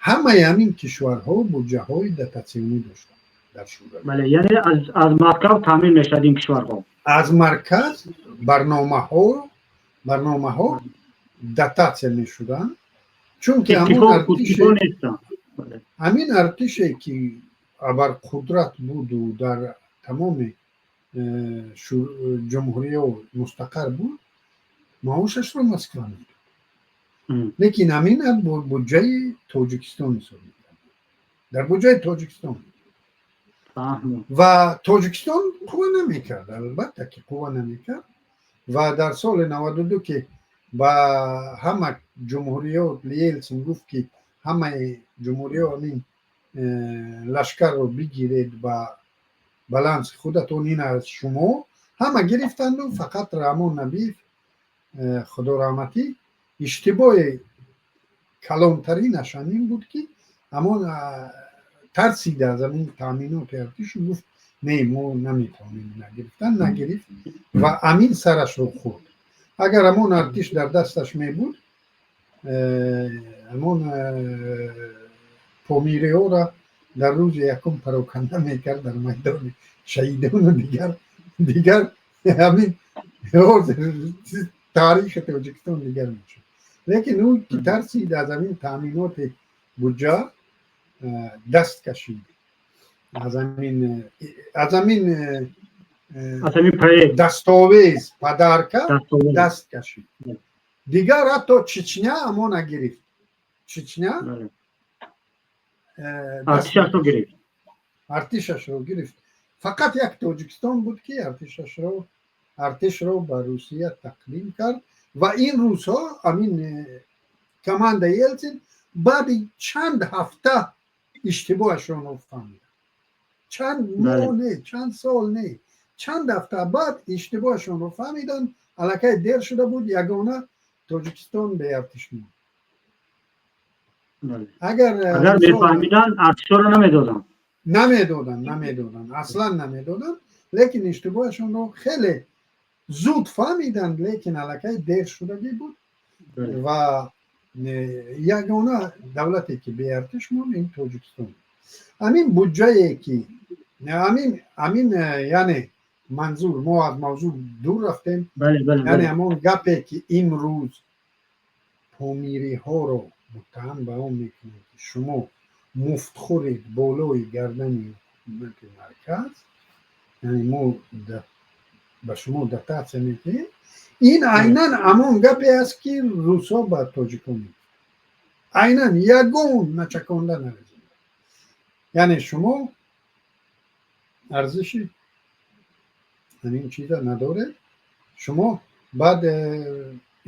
Speaker 2: ҳамаи ҳамин кишварҳо буҷаҳои дотатсионӣ доштанд дар Шӯравӣ.
Speaker 1: Бале, яъне аз марказ таъмин мешавад ин кишварҳо.
Speaker 2: Аз марказ барномаҳо дотатсия мешуданд, чунки ҳамин артише, ки абарқудрат буду дар тамоми ҷумҳуриҳо мустақар буд, маошашро Москва медод, лекин ҳамин буҷаи Тоҷикистон ҳисоб мекард, дар буҷаи Тоҷикистон. Ва Тоҷикистон қувва намекард, албатта ки қувва намекард. Ва дар соли 92, ки ба ҳама ҷумҳуриҳо Елсин гуфт, ки ҳамаи ҷумҳуриҳо ҳамин лашкарро бигиред ба баланси худатон, ин аз шумо, ҳама гирифтанду фақат Раҳмон Набиев, худо раҳматӣ, иштибоҳи калонтаринаш ҳамин буд, ки ҳамон тарсида аз ҳамин таъминоти артишу гуфт: «Не, мо наметавонем нагирифтан». Нагирифт ва амин сарашро хӯрд. Агар ҳамон артиш дар дасташ мебуд, ҳамон помириҳоро дар рӯзи якум пароканда мекард дар майдони шаҳидону дигар ҳамин таърихи Тоҷикистон дигар мешуд. Лекин ӯ ки тарсид аз ҳамин таъминоти буҷа, даст кашид аз ҳамин дастовез, подарка даст кашид. Дигар ҳатто Чечня ҳамона гирифт, Чечня
Speaker 1: артишашро гирифт.
Speaker 2: Артишашро гирифт. Фақат як Тоҷикистон буд, ки артишро ба Русия тақдим кард. Ва ин рӯзҳо ҳамин командаи Елсин баъди чанд ҳафта иштибоҳашро фаҳмид. Чанд моҳ не, чанд сол не, Чанд ҳафта баъд иштибоҳашонро фаҳмиданд, аллакай дер шуда буд. Ягона Тоҷикистон беартиш монд.
Speaker 1: Агар мефаҳмиданд, артишҳоро намедоданд.
Speaker 2: Намедоданд, намедоданд, аслан намедоданд. Лекин иштибоҳашонро хеле зуд фаҳмиданд, лекин аллакай дер шудагӣ буд. Ва ягона давлате, ки беартиш монд, ин Тоҷикистон. Ҳамин буҷае, ки ҳамин, яъне манзур, мо аз мавзӯъ дур рафтем, яъне ҳамон гапе, ки имрӯз помириҳоро муттаҳам ба он мекунем, ки шумо муфтхӯред болои гардани ҳукумати марказ, яъне мо ба шумо дотатсия медиҳем, ин айнан ҳамон гапе аст, ки русҳо ба тоҷикон мегуфтанд. Айнан, ягон начаконда нарезида. Яъне шумо арзиши ҳамин чиза надоред. Шумо баъд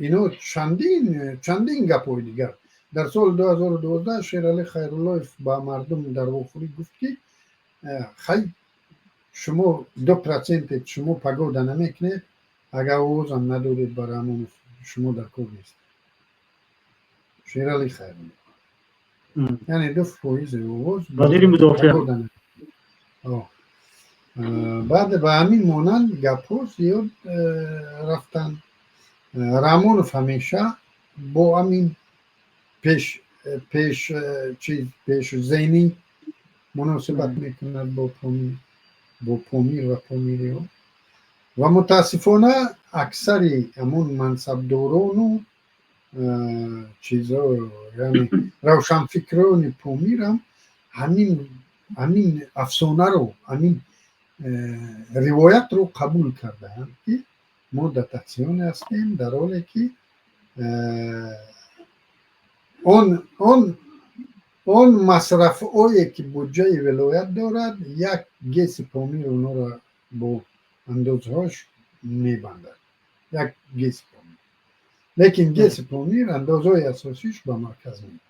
Speaker 2: ино чандин чандин гапҳои дигар. Дар соли 2012 Шералӣ Хайруллоев ба мардум дар вохӯрӣ гуфт, ки хай, шумо 2 процентед, шумо погода намекунед, агар овозам надодед ба Раҳмонов, шумо дар кор нест. Шералӣ Хайруллоев, яъне 2 фоизи овоз.
Speaker 1: Вазири мудофиа.
Speaker 2: Баъд ба ҳамин монанд гапҳо зиёд рафтанд. Раҳмонов ҳамеша бо ҳамин пеш пеш чиз, пешзеҳнӣ муносибат мекунад бо Помир ва помириҳо. Ва мутаассифона аксари ҳамон мансабдорону чизо, яъне равшанфикрони Помирам, ҳамин афсонаро, ҳамин ривоятро қабул кардаанд, ки мо дотатсионӣ ҳастем, дар ҳоле ки он масрафҳое, ки буҷаи вилоят дорад, як ГЭСи Помир онҳоро бо андозҳош мебандад, як ГЭСи Помир. Лекин ГЭСи Помир андозҳои асосиш ба марказ меравад,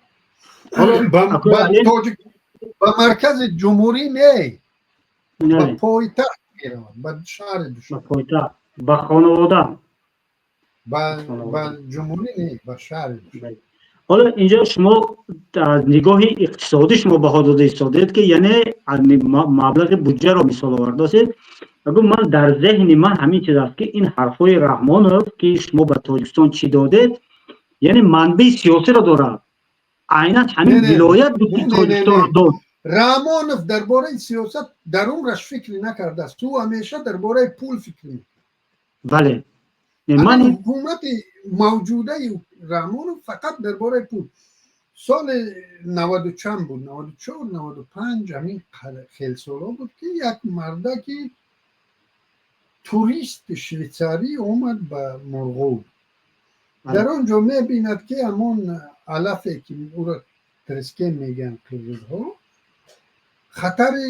Speaker 2: ба маркази ҷумҳурӣ не, ба пойтахт меравад, ба шаҳри
Speaker 1: Душанбе. Ба хонавода.
Speaker 2: Ба ҷумҳурӣ не, ба шаҳри Душанбе.
Speaker 1: Ҳоло инҷо шумо аз нигоҳи иқтисодӣ шумо баҳо дода истодед, ки яъне маблағи буҷаро мисол овардасед. Ман дар зеҳни ман ҳамин чиз аст, ки ин ҳарфҳои Раҳмонов, ки шумо ба Тоҷикистон чӣ додед, яъне манбаи сиёсиро дорад. Айнан ҳамин вилоят Тоҷикистонро дод.
Speaker 2: Раҳмонов дар бораи сиёсат дар умраш фикр накардааст. Ӯ ҳамеша дар бораи пул фикр мекунад.
Speaker 1: Бале.
Speaker 2: Ман ҳукумати мавҷудаи Раҳмонов фақат дар бораи пул. Соли наваду чанд буд, 94, 95, ҳамин хелсолҳо буд, ки як мардаки турист швейцарӣ омад ба Мурғоб. Дар он ҷо мебинад, ки ҳамон алафе, ки ӯро трескен мегӯянд қирғизҳо, хатари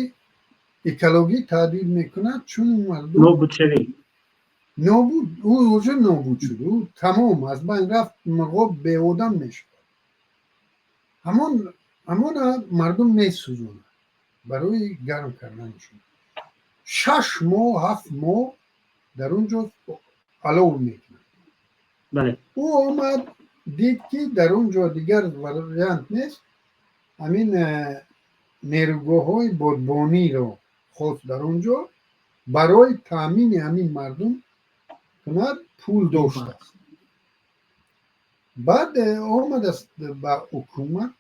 Speaker 2: экологӣ таҳдид мекунад, чун мардум
Speaker 1: Нобудшавӣ.
Speaker 2: Нобуд, ӯ уже нобуд шуд, ӯ тамом аз байн рафт, Мурғоб беодам мешавад. Ҳамона мардум месӯзонад барои гарм карданашон. 6 моҳ, 7 моҳ дар он ҷо алов мекунад. Ӯ омад, дид, ки дар он ҷо дигар вариант нест. Ҳамин нерӯгоҳҳои бодбониро хост дар он ҷо барои таъмини ҳамин мардум кунад, пул доштааст. Баъд омадааст ба ҳукумат,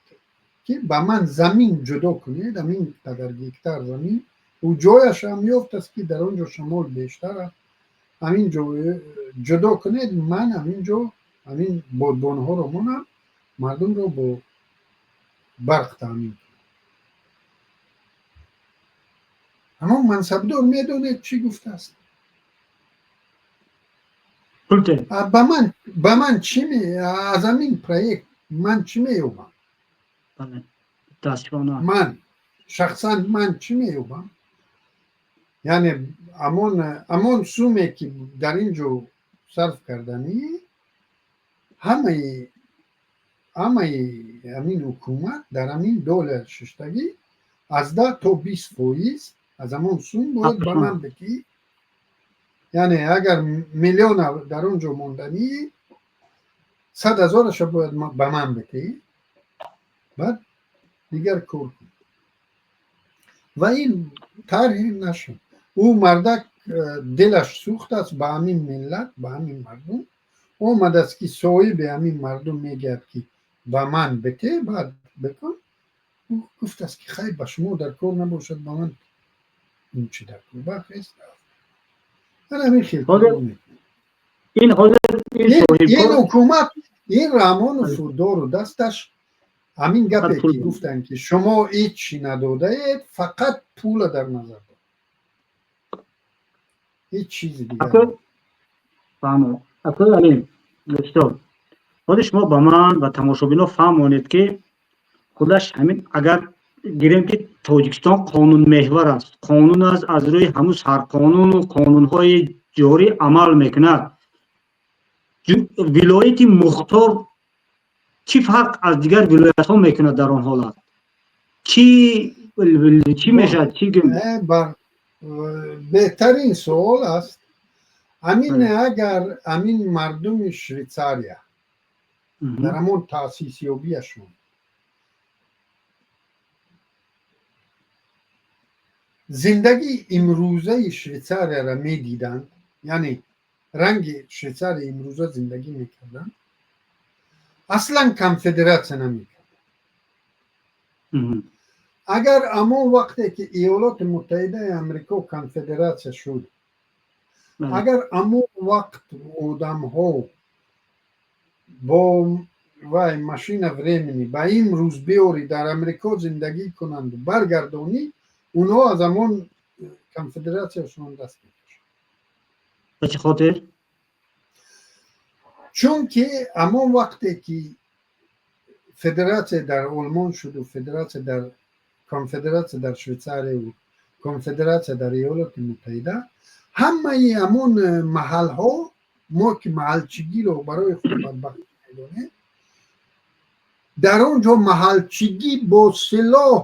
Speaker 2: ки ба ман замин ҷудо кунед, ҳамин қадар гектар замин. Ӯ ҷояшам ёфтааст, ки дар он ҷо шамол бештар аст, ҳамин ҷо ҷудо кунед, ман ҳамин ҷо ҳамин бодбонҳоро монам, мардумро бо барқ таъмин кунам. Ҳамон мансабдор медонед, чӣ гуфтааст? Ба ман чӣ аз ҳамин проект, ман чӣ меёбам? Ман шахсан ман чӣ меёбам? Яъне ҳамон суме, ки дар ин ҷо сарф карданӣ, ҳамаи ҳамин ҳукумат дар ҳамин доля шиштагӣ аз 10 то 20 фоиз аз ҳамон сум бояд ба ман бикӣ. Яъне агар миллион дар он ҷо монданӣ, 100 ҳазораша бояд ба ман битеӣ, баъд дигар кор кун. Ва ин тарҳи нашуд. Ӯ мардак дилаш сӯхт аст ба ҳамин миллат, ба ҳамин мардум. Омадааст, ки соҳиби ҳамин мардум мегӯяд, ки ба ман бите, баъд бикун. Гуфтааст, ки хайр, ба шумо дар кор набошад, ба ман ин чи дар кор? Бархест, ана ҳамин хел.
Speaker 1: Ин ҳозир
Speaker 2: ин ҳукумат, ин Раҳмонову дору дасташ, ҳамин гапе ки гуфтанд, ки шумо ҳеҷ чӣ надодаед, фақат пула дар назар дор, ҳеҷ чизи дигар.
Speaker 1: Акои Алим, устод, ҳозир шумо ба ман ва тамошобино фаҳмонед, ки худаш ҳамин агар гирем, ки Тоҷикистон қонунмеҳвар аст, қонун аст, аз рӯи ҳамун сарқонуну қонунҳои ҷорӣ амал мекунад, вилояти мухтор чӣ фарқ аз дигар вилоятҳо мекунад? Дар он ҳолат чӣ мешавад, чӣ?
Speaker 2: Беҳтарин суол аст ҳамин. Агар ҳамин мардуми Швейтсария дар ҳамон таъсисёбиашон зиндагии имрӯзаи Швейтсарияро медиданд, яъне ранги Швейтсария имрӯза зиндагӣ мекарданд, аслан конфедератсия намекарданд. Агар ҳамон вақте ки Иёлоти Муттаҳидаи Амрико конфедератсия шуд, агар ҳамон вақт одамҳо бо вай машина времени ба имрӯз биёрӣ, дар Амрико зиндагӣ кунанду баргардонӣ, онҳо аз ҳамон конфедератсияшон даст мекашанд.
Speaker 1: Ба чӣ хотир?
Speaker 2: Чунки ҳамон вақте ки федератсия дар Олмон шуду, федератсия дар конфедератсия дар Швейтсарияву конфедератсия дар Иёлоти Муттаҳида, ҳамаи ҳамон маҳалҳо, мо ки маҳалчигиро барои худ бадбахтӣ медонем, дар он ҷо маҳалчигӣ бо силоҳ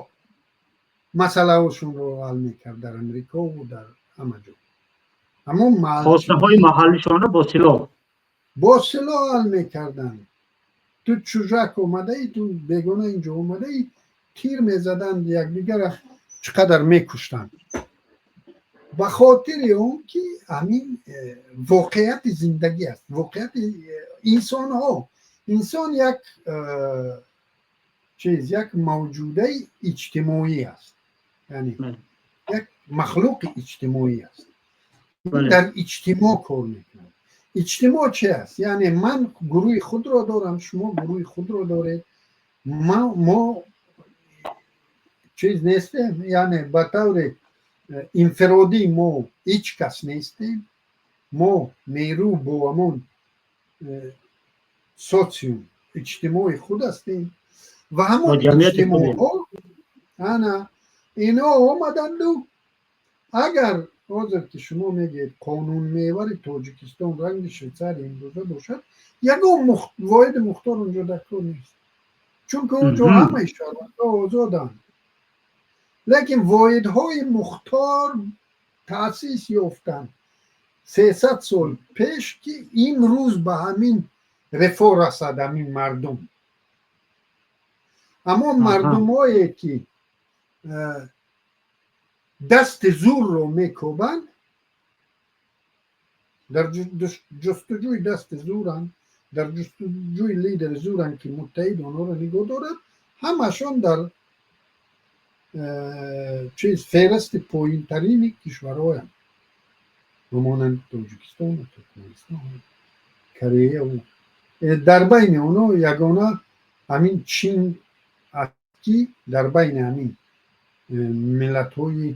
Speaker 2: масъалаҳошонро ҳал мекард, дар Амрикову дар ҳама ҷо. Ҳамон
Speaker 1: хостаҳои маҳаллишонро бо силоҳ.
Speaker 2: Бо силоҳ ҳал мекарданд. Ту чужак омадаӣ, ту бегона инҷо омадаӣ, тир мезаданд якдигара, чӣ қадар мекуштанд. Ба хотири он ки ҳамин воқеияти зиндагӣ аст, воқеияти инсонҳо. Инсон як чиз, як мавҷудаи иҷтимоӣ аст, яъне як махлуқи иҷтимоӣ аст, дар иҷтимоъ кор мекунад. Иҷтимоъ чи аст? Яъне ман гурӯҳи худро дорам, шумо гурӯҳи худро доред, мо чиз нестем, яъне ба таври инфиродӣ мо ҳеҷ кас нестем. Мо нерӯ бо ҳамон социум, иҷтимои худ ҳастем ва ҳамон иҷтимоъҳо ана ино омаданду. Агар ҳозир ки шумо мегӯед, қонунмевари Тоҷикистон ранги Швейтсария имрӯза бошад, ягон воҳиди мухтор онҷо дар кор нест, чунки онҷо ҳамаи шаҳрвандҳо озоданд. Лекин воҳидҳои мухтор таъсис ёфтанд 300 сол пеш, ки имрӯз ба ҳамин рефоҳ расад ҳамин мардум. Ҳамон мардумое ки дасти зурро мекобанд, дар ҷустуҷӯи дасти зуранд, дар ҷустуҷӯи лидери зуранд, ки муттаҳид онҳоро нигоҳ дорад, ҳамашон дар чиз феҳристи поинтарини кишварҳоянд, ба монанди Тоҷикистон, Туркманистон, Корея. Дар байни онҳо ягона ҳамин Чин аст, ки дар байни ҳамин миллатҳои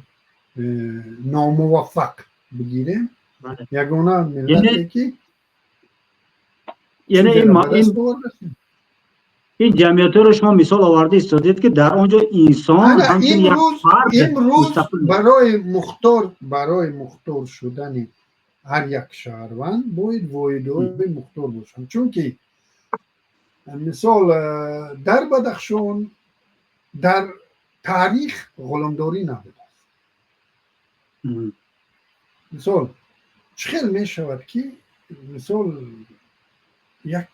Speaker 2: номуваффақ бигирем, ягона миллате ки
Speaker 1: Яъне ин ҷамъиятҳоро шумо мисол оварда истодед, ки дар он ҷо инсон
Speaker 2: имрӯз барои мухтор шудани ҳар як шаҳрванд бояд воҳидҳои мухтор бошанд, чунки мисол дар Бадахшон дар таърих ғуломдорӣ набудааст. Мисол Чӣ хел мешавад, ки мисол як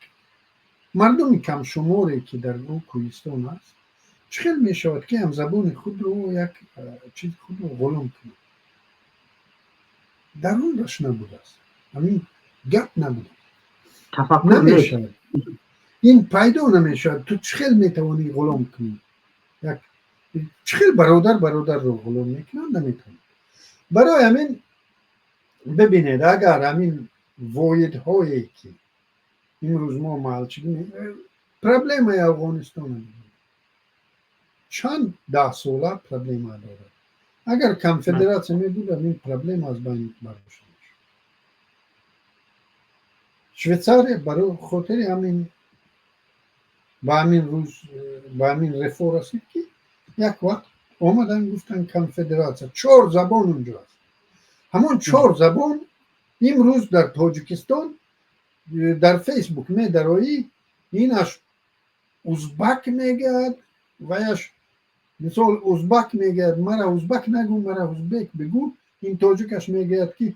Speaker 2: мардуми камшуморе, ки дар ӯ кӯҳистон аст, чӣ хел мешавад, ки ҳамзабони худро, як чизи худро ғулом кунад? Дарунаш набудааст, ҳамин гап набуда, намешавад, ин пайдо намешавад. Ту чӣ хел метавонӣ ғулом кунӣ? Як чӣ хел бародар бародарро ғулом мекунад? Наметавонад. Барои ҳамин бибинед, агар ҳамин воҳидҳое, ки имрӯз мо маҳалчигӣ, проблемаи Афғонистон чанд даҳсола проблема дорад. Агар конфедератсия мебуд, ҳамин проблема аз байн бардошта мешуд. Швейтсария барои хотири ҳамин ба ҳамин рӯз, ба ҳамин рефоҳ расид, ки як вақт омадан, гуфтан конфедератсия, чор забон унҷо аст. Ҳамон чор забон имрӯз дар Тоҷикистон дар Фейсбук медароӣ, инаш узбак мегӯяд, ваяш мисол узбак мегӯяд: «Мара узбак нагӯ, мара узбек бигӯ». Ин тоҷикаш мегӯяд, ки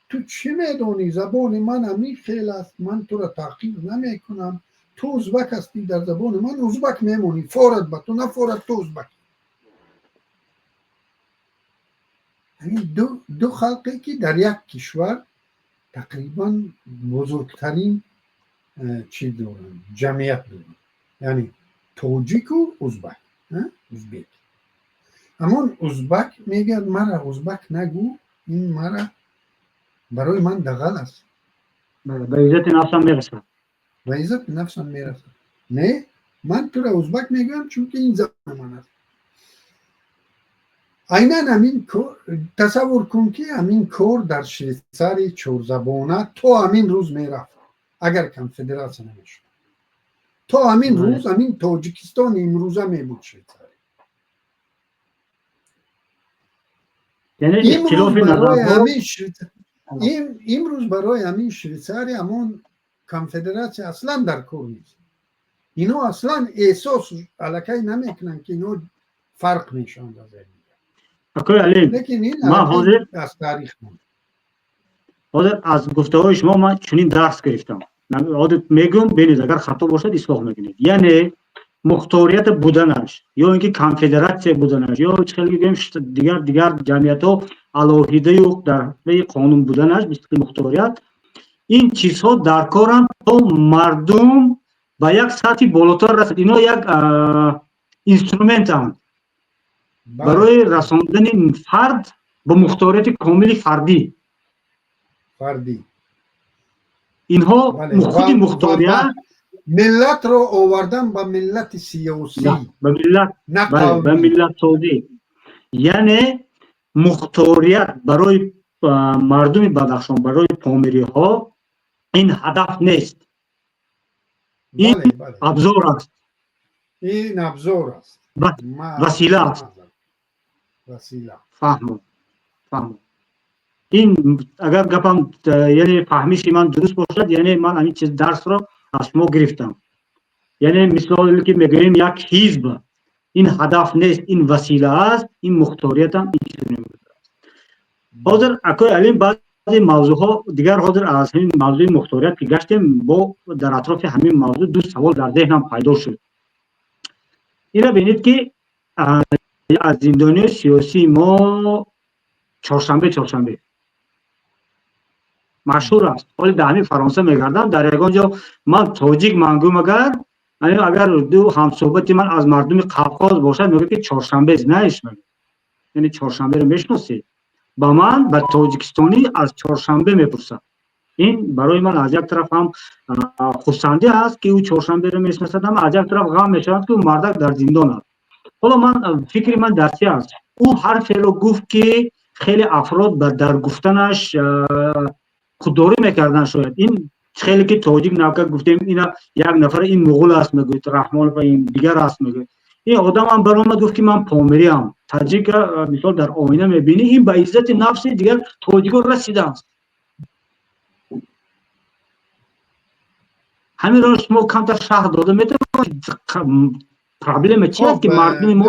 Speaker 2: ту чӣ медонӣ, забони ман ҳамин хел аст, ман туро таҳқир намекунам, ту узбак ҳастӣ, дар забони ман узбак мемонӣ, форад ба ту нафорад, ту узбак. Ду халқе, ки дар як кишвар тақрибан бузургтарин чӣ доранд, ҷамъият доранд, яъне тоҷику узбак, узбек. Ҳамон узбак мегӯяд: «Мара узбак нагӯ, ин мара барои ман дағал аст».
Speaker 1: Ба иззати нафсам мерасад.
Speaker 2: Ба иззати нафсам мерасад. Не, ман тура узбак мегӯям, чунки ин забони ман аст. Айнан ҳамин тасаввур кун, ки ҳамин кор дар Швейтсарии чорзабона то ҳамин рӯз мерафт, агар конфедератсия намешуд. То ҳамин рӯз ҳамин Тоҷикистони имрӯза мебуд Швейтсария. Имрӯз барои ҳамин Швейтсария ҳамон конфедератсия аслан дар кор нест. Ино аслан эҳсос аллакай намекунанд, ки ино фарқ мешаванд аз
Speaker 1: Акои Алим, ман ҳозир
Speaker 2: аз таърих монд.
Speaker 1: Ҳозир аз гуфтаҳои шумо ман чунин дарс гирифтам. Ҳозир мегӯям, бинед, агар хато бошад, ислоҳ мекунед. Яъне мухторият буданаш ё ин ки конфедератсия буданаш ё чӣ хел гӯем, дигар ҷамъиятҳо алоҳидаю дар қонун буданаш, мисли мухторият, ин чизҳо дар коранд, то мардум ба як сатҳи болотар расад. Ино як инструментанд барои расондани фард ба мухторияти комили фардӣ.
Speaker 2: Фардӣ.
Speaker 1: Инҳо худи мухторият
Speaker 2: миллатро овардан ба миллати сиёсӣ,
Speaker 1: ба миллат, ба миллатсозӣ. Яъне мухторият барои мардуми Бадахшон, барои помириҳо ин ҳадаф нест, ин абзор аст.
Speaker 2: Ин абзор аст,
Speaker 1: васила аст.
Speaker 2: Васила.
Speaker 1: Фаҳмам, фаҳмам. Ин агар гапам, яъне фаҳмиши ман дуруст бошад, яъне ман ҳамин чиз дарсро аз шумо гирифтам. Яъне мисоле ки мегӯем, як ҳизб ин ҳадаф нест, ин васила аст, ин мухториятам ин чиз мебошад. Ҳозир, акои Алим, баъзе мавзӯъҳо дигар, ҳозир аз ҳамин мавзӯи мухторият ки гаштем, бо дар атрофи ҳамин мавзӯъ ду савол дар зеҳнам пайдо шуд. Ина бинед, ки аз зиндониёи сиёсии мо чоршанбе машҳур аст. Ҳоли дар ҳамин Фаронса мегардам, дар ягон ҷо ман тоҷик мангӯм, агар ду ҳамсӯҳбати ман аз мардуми Қавқоз бошад, мегӯяд, ки чоршанбе знаешь, яъне чоршанберо мешиносӣ? Ба ман, ба тоҷикистонӣ, аз чоршанбе мепурсад. Ин барои ман аз як тараф ҳам хурсандӣ аст, ки ӯ чоршанберо мешиносад, ҳам аз як тараф ғам мешавад, ки ӯ мардак дар зиндон аст. Ҳоло ман фикри ман дар чи аст? Ӯ ҳарферо гуфт, ки хеле афрод ба дар гуфтанаш худдорӣ мекарданд. Шояд ин хеле ки тоҷик навка гуфтем, ина як нафар ин муғул аст мегӯяд, Раҳмонов ин дигар аст мегӯяд. Ин одамам баромад, гуфт, ки ман помириам, таҷика. Мисол, дар оина мебинӣ, ин ба иззати нафси дигар тоҷико расидааст. Ҳаминро шумо камтар шарҳ дода метавонед? Проблема чи аст, ки мардуми мо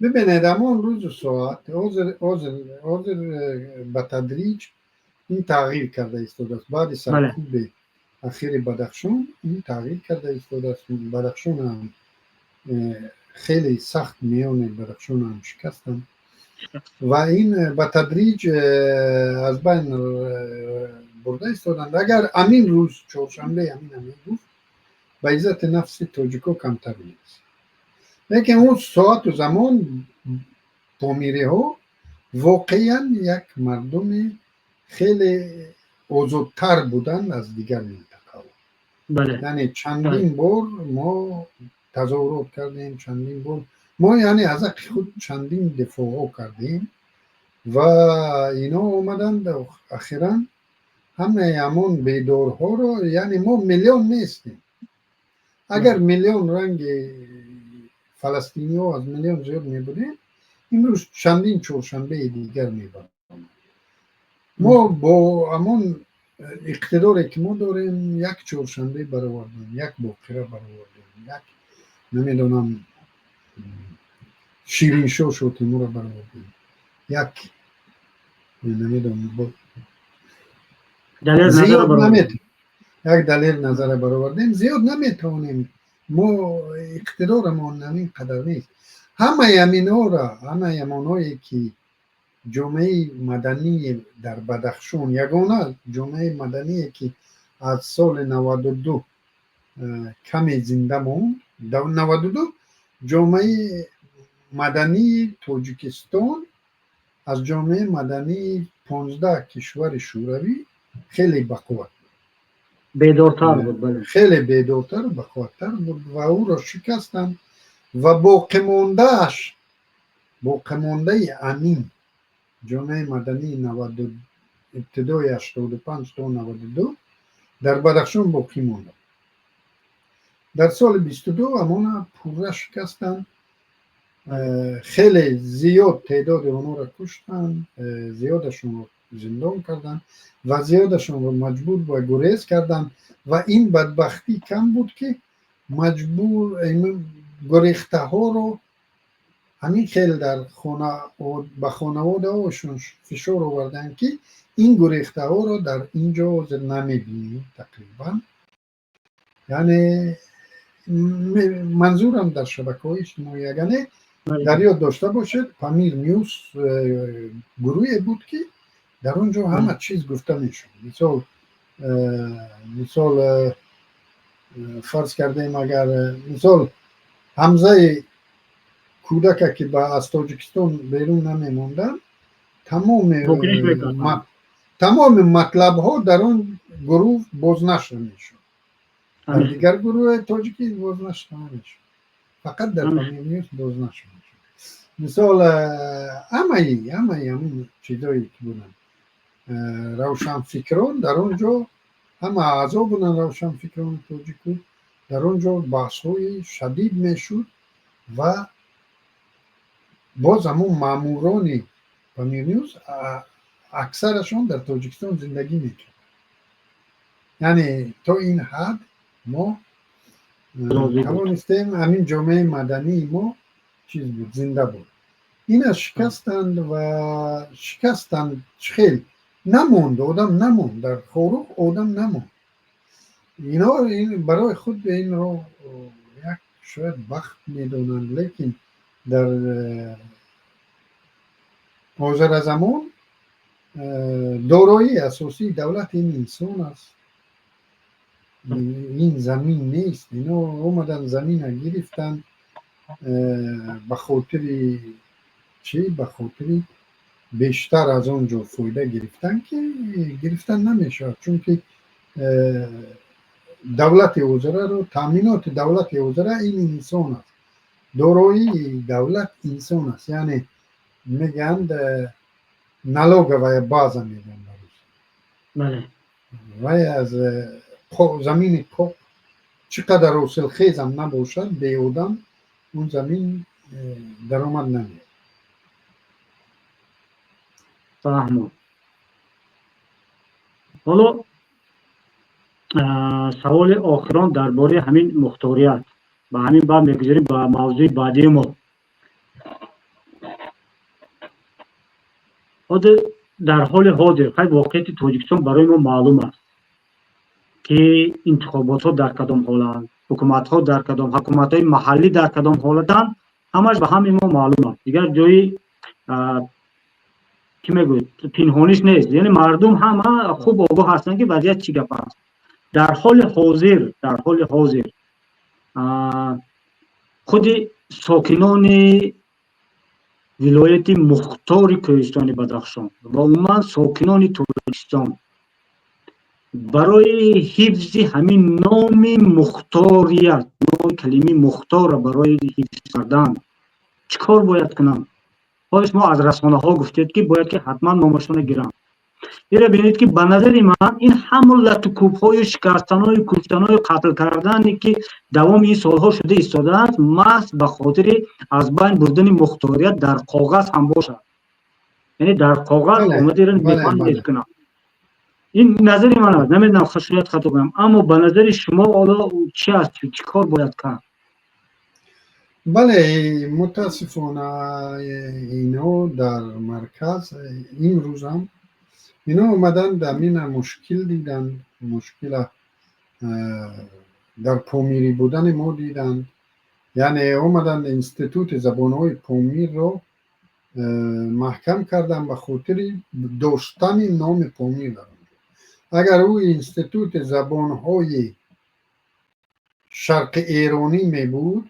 Speaker 2: Бибинед, ҳамон рӯзу соат, ҳозир ба тадриҷ ин тағйир карда истодааст. Баъди саркӯби ахири Бадахшон ин тағйир карда истодааст. Бадахшонам хеле сахт, миёни Бадахшонам шикастанд ва ин ба тадриҷ аз байн бурда истоданд. Агар амин рӯз чоршанбе амина мегуфт, ба иззати нафси тоҷико камтар мерасид. Лекин он соату замон помириҳо воқеан як мардуми хеле озодтар буданд аз дигар минтақаҳо. Яъне чандин бор мо тазоҳурот кардем, чандин бор мо, яъне, аз ҳаққи худ чандин дифоъҳо кардем ва ино омаданд, ахиран ҳамаи ҳамон бедорҳоро. Яъне мо миллион нестем. Агар миллион, ранги фаластиниҳо, аз миллион зиёд мебудем, имрӯз чандин чоршанбеи дигар мебаромад. Мо бо ҳамон иқтидоре, ки мо дорем, як чоршанбе баровардем, як боқира баровардем, як, намедонам, Шириншо Шотимура баровардем, як, намедонам, як Далер Назара баровардем. Зиёд наметавонем мо, иқтидорамон ҳамин қадар нест. Ҳамаи ҳаминҳоро, ҳамаи ҳамонҳое, ки ҷомеаи мадании дар Бадахшон, ягона ҷомеаи мадание, ки аз соли 92 каме зинда монд, 92 ҷомеаи мадании Тоҷикистон аз ҷомеаи мадании 15 кишвари Шӯравӣ хеле бақувват.
Speaker 1: Бедортар буд, бале.
Speaker 2: Хеле бедортару бақувваттар буд ва ӯро шикастанд ва боқимондааш, боқимондаи амин ҷомеаи мадании ибтидои 85 то 92 дар Бадахшон боқӣ монда, дар соли 22 ҳамона пурра шикастанд. Хеле зиёд теъдоди онҳоро куштанд, зиёдашонро зиндон карданд ва зиёдашонро маҷбур ба гурез карданд. Ва ин бадбахтӣ кам буд, ки маҷбур гурехтаҳоро ҳамин хел дар ба хонаводаҳошон фишор оварданд, ки ин гурехтаҳоро дар ин ҷо ҳозир намебинем тақрибан. Яъне манзурам дар шабакаҳои иҷтимоӣ. Агар не, дар ёд дошта бошед, Памир Ньюс гурӯҳе буд, ки дар он ҷо ҳама чиз гуфта мешуд. Мисол, фарз кардем, агар, мисол, ҳамзаи кӯдака, ки аз Тоҷикистон берун намемонданд, тамоми матлабҳо дар он гурӯҳ бознашр мешуд. Дар дигар гурӯҳи тоҷикӣ бознашр намешуд, фақат дар Памир Ньюс бознашр мешуд. Мисол, ҳамаи ҳамин чизое, ки буданд, равшанфикрон дар он ҷо ҳама аъзо буданд, равшанфикрони тоҷику дар он ҷо баҳсҳои шадид мешуд. Ва боз ҳамон маъмурони Памир Ньюс аксарашон дар Тоҷикистон зиндагӣ мекарданд. Яъне то ин ҳад мо тавонистем, ҳамин ҷомеаи мадании мо чиз буд, зинда буд. Ина шикастанд ва шикастанд. Хел намонд, одам намонд, дар Хоруғ одам намонд. Ино барои худ инро як шояд бахт медонанд, лекин дар ҳозиразамон дороии асосии давлат ин инсон аст, ин замин нест. Ино омаданд, замина гирифтанд. Ба хотири чӣ? Ба хотири бештар аз он ҷо фоида гирифтан, ки гирифтан намешавад, чунки давлати ҳозираро, таъминоти давлати ҳозира ин инсон аст, дороии давлат инсон аст. Яъне мегӯянд, налоговая база мегӯянд ба рус. Вай аз замини қоқ чӣ қадар ҳосилхезам набошад, беодам он замин даромад намеяд.
Speaker 1: Фаҳмо. Ҳоло саволи охирон дар бораи ҳамин мухторият. Ба ҳамин баъд мегузарем ба мавзӯи баъдии мо. Ҳозир, дар ҳоли ҳозир, хай, воқеияти Тоҷикистон барои мо маълум аст, ки интихоботҳо дар кадом ҳоланд, ҳукуматҳо дар кадом, ҳукуматҳои маҳаллӣ дар кадом ҳолатанд, ҳамаш ба ҳамаи мо маълум аст. Дигар ҷои, чӣ мегӯед, пинҳониш нест. Яъне мардум ҳама хуб огоҳ ҳастанд, ки вазъият чӣ гап аст дар ҳоли ҳозир. Дар ҳоли ҳозир худи сокинони вилояти мухтори Кӯҳистони Бадахшон ва умуман сокинони Тоҷикистон барои ҳифзи ҳамин номи мухторият, номи калимаи мухторро барои ҳифз кардан чӣ кор бояд кунанд? Ҳоло шумо аз расонаҳо гуфтед, ки бояд ки ҳатман номашонро гиранд. Ира бинед, ки ба назари ман ин ҳамон латукӯбҳою шикастанҳою куштанҳою қатл кардане, ки давоми ин солҳо шуда истодааст, маҳз ба хотири аз байн бурдани мухторият дар коғаз ҳам бошад, яъне дар коғаз омада ира мехоҳанд нест кунанд. Ин назари ман аст, намедонам, шояд хато кунам, аммо ба назари шумо ҳоло чӣ аст, чӣ кор бояд кард?
Speaker 2: Бале, мутаассифона, инҳо дар марказ имрӯзам ино омаданд, амина мушкил диданд, мушкила дар помирӣ будани мо диданд. Яъне омаданд, Институти забонҳои Помирро маҳкам карданд ба хотири доштани номи Помир дар он ҷо. Агар ӯ Институти забонҳои Шарқи Эронӣ мебуд,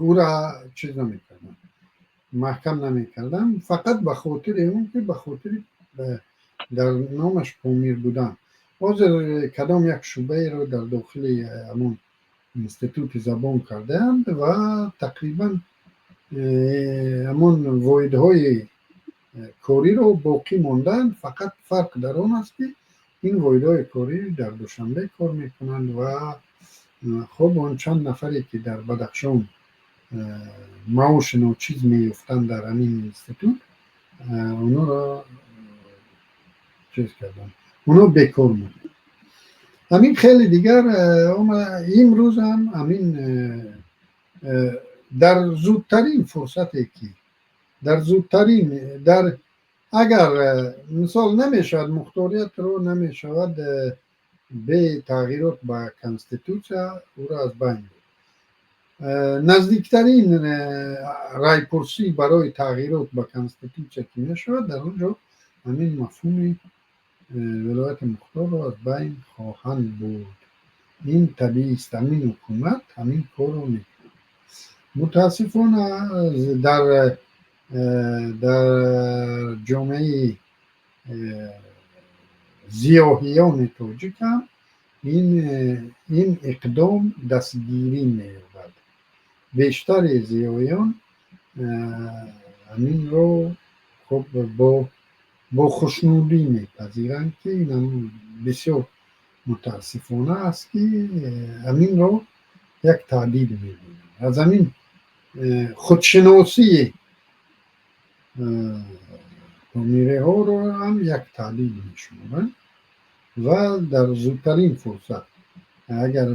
Speaker 2: ӯра чиз намекарданд, маҳкам намекарданд, фақат ба хотири он ки ба хотири дар номаш Помир будан. Ҳозир кадом як шӯъбаеро дар дохили ҳамон институти забон кардаанд ва тақрибан ҳамон воҳидҳои кориро боқӣ мондаанд. Фақат фарқ дар он аст, ки ин воҳидҳои корӣ дар Душанбе кор мекунанд ва хуб, он чанд нафаре, ки дар Бадахшон маоши ночиз меёфтанд дар ҳамин институт, онҳоро чиз карданд, онҳо бекор монданд. Ҳамин хеле дигар имрӯзам ҳамин дар зудтарин фурсате ки дар зудтарин дар агар мисол намешавад, мухториятро намешавад бе тағйирот ба конститутсия ӯро аз байн бурд. Наздиктарин райпурсӣ барои тағйирот ба конститутсия ки мешавад, дар он ҷо ҳамин мафҳуми вилояти мухторро аз байн хоҳанд бурд. Ин табиист, ҳамин ҳукумат ҳамин корро мекунад. Мутаассифона, дар ҷомеаи зиёҳиёни тоҷик ҳам ин иқдом дастгирӣ меёбад. Бештари зиёиён ҳаминро хуб бо хушнудӣ мепазиранд, ки инам бисёр мутаассифона аст, ки ҳаминро як таҳдид мебинанд. Аз ҳамин худшиносии помириҳоро ҳам як таҳдид мешуморанд ва дар зудтарин фурсат агар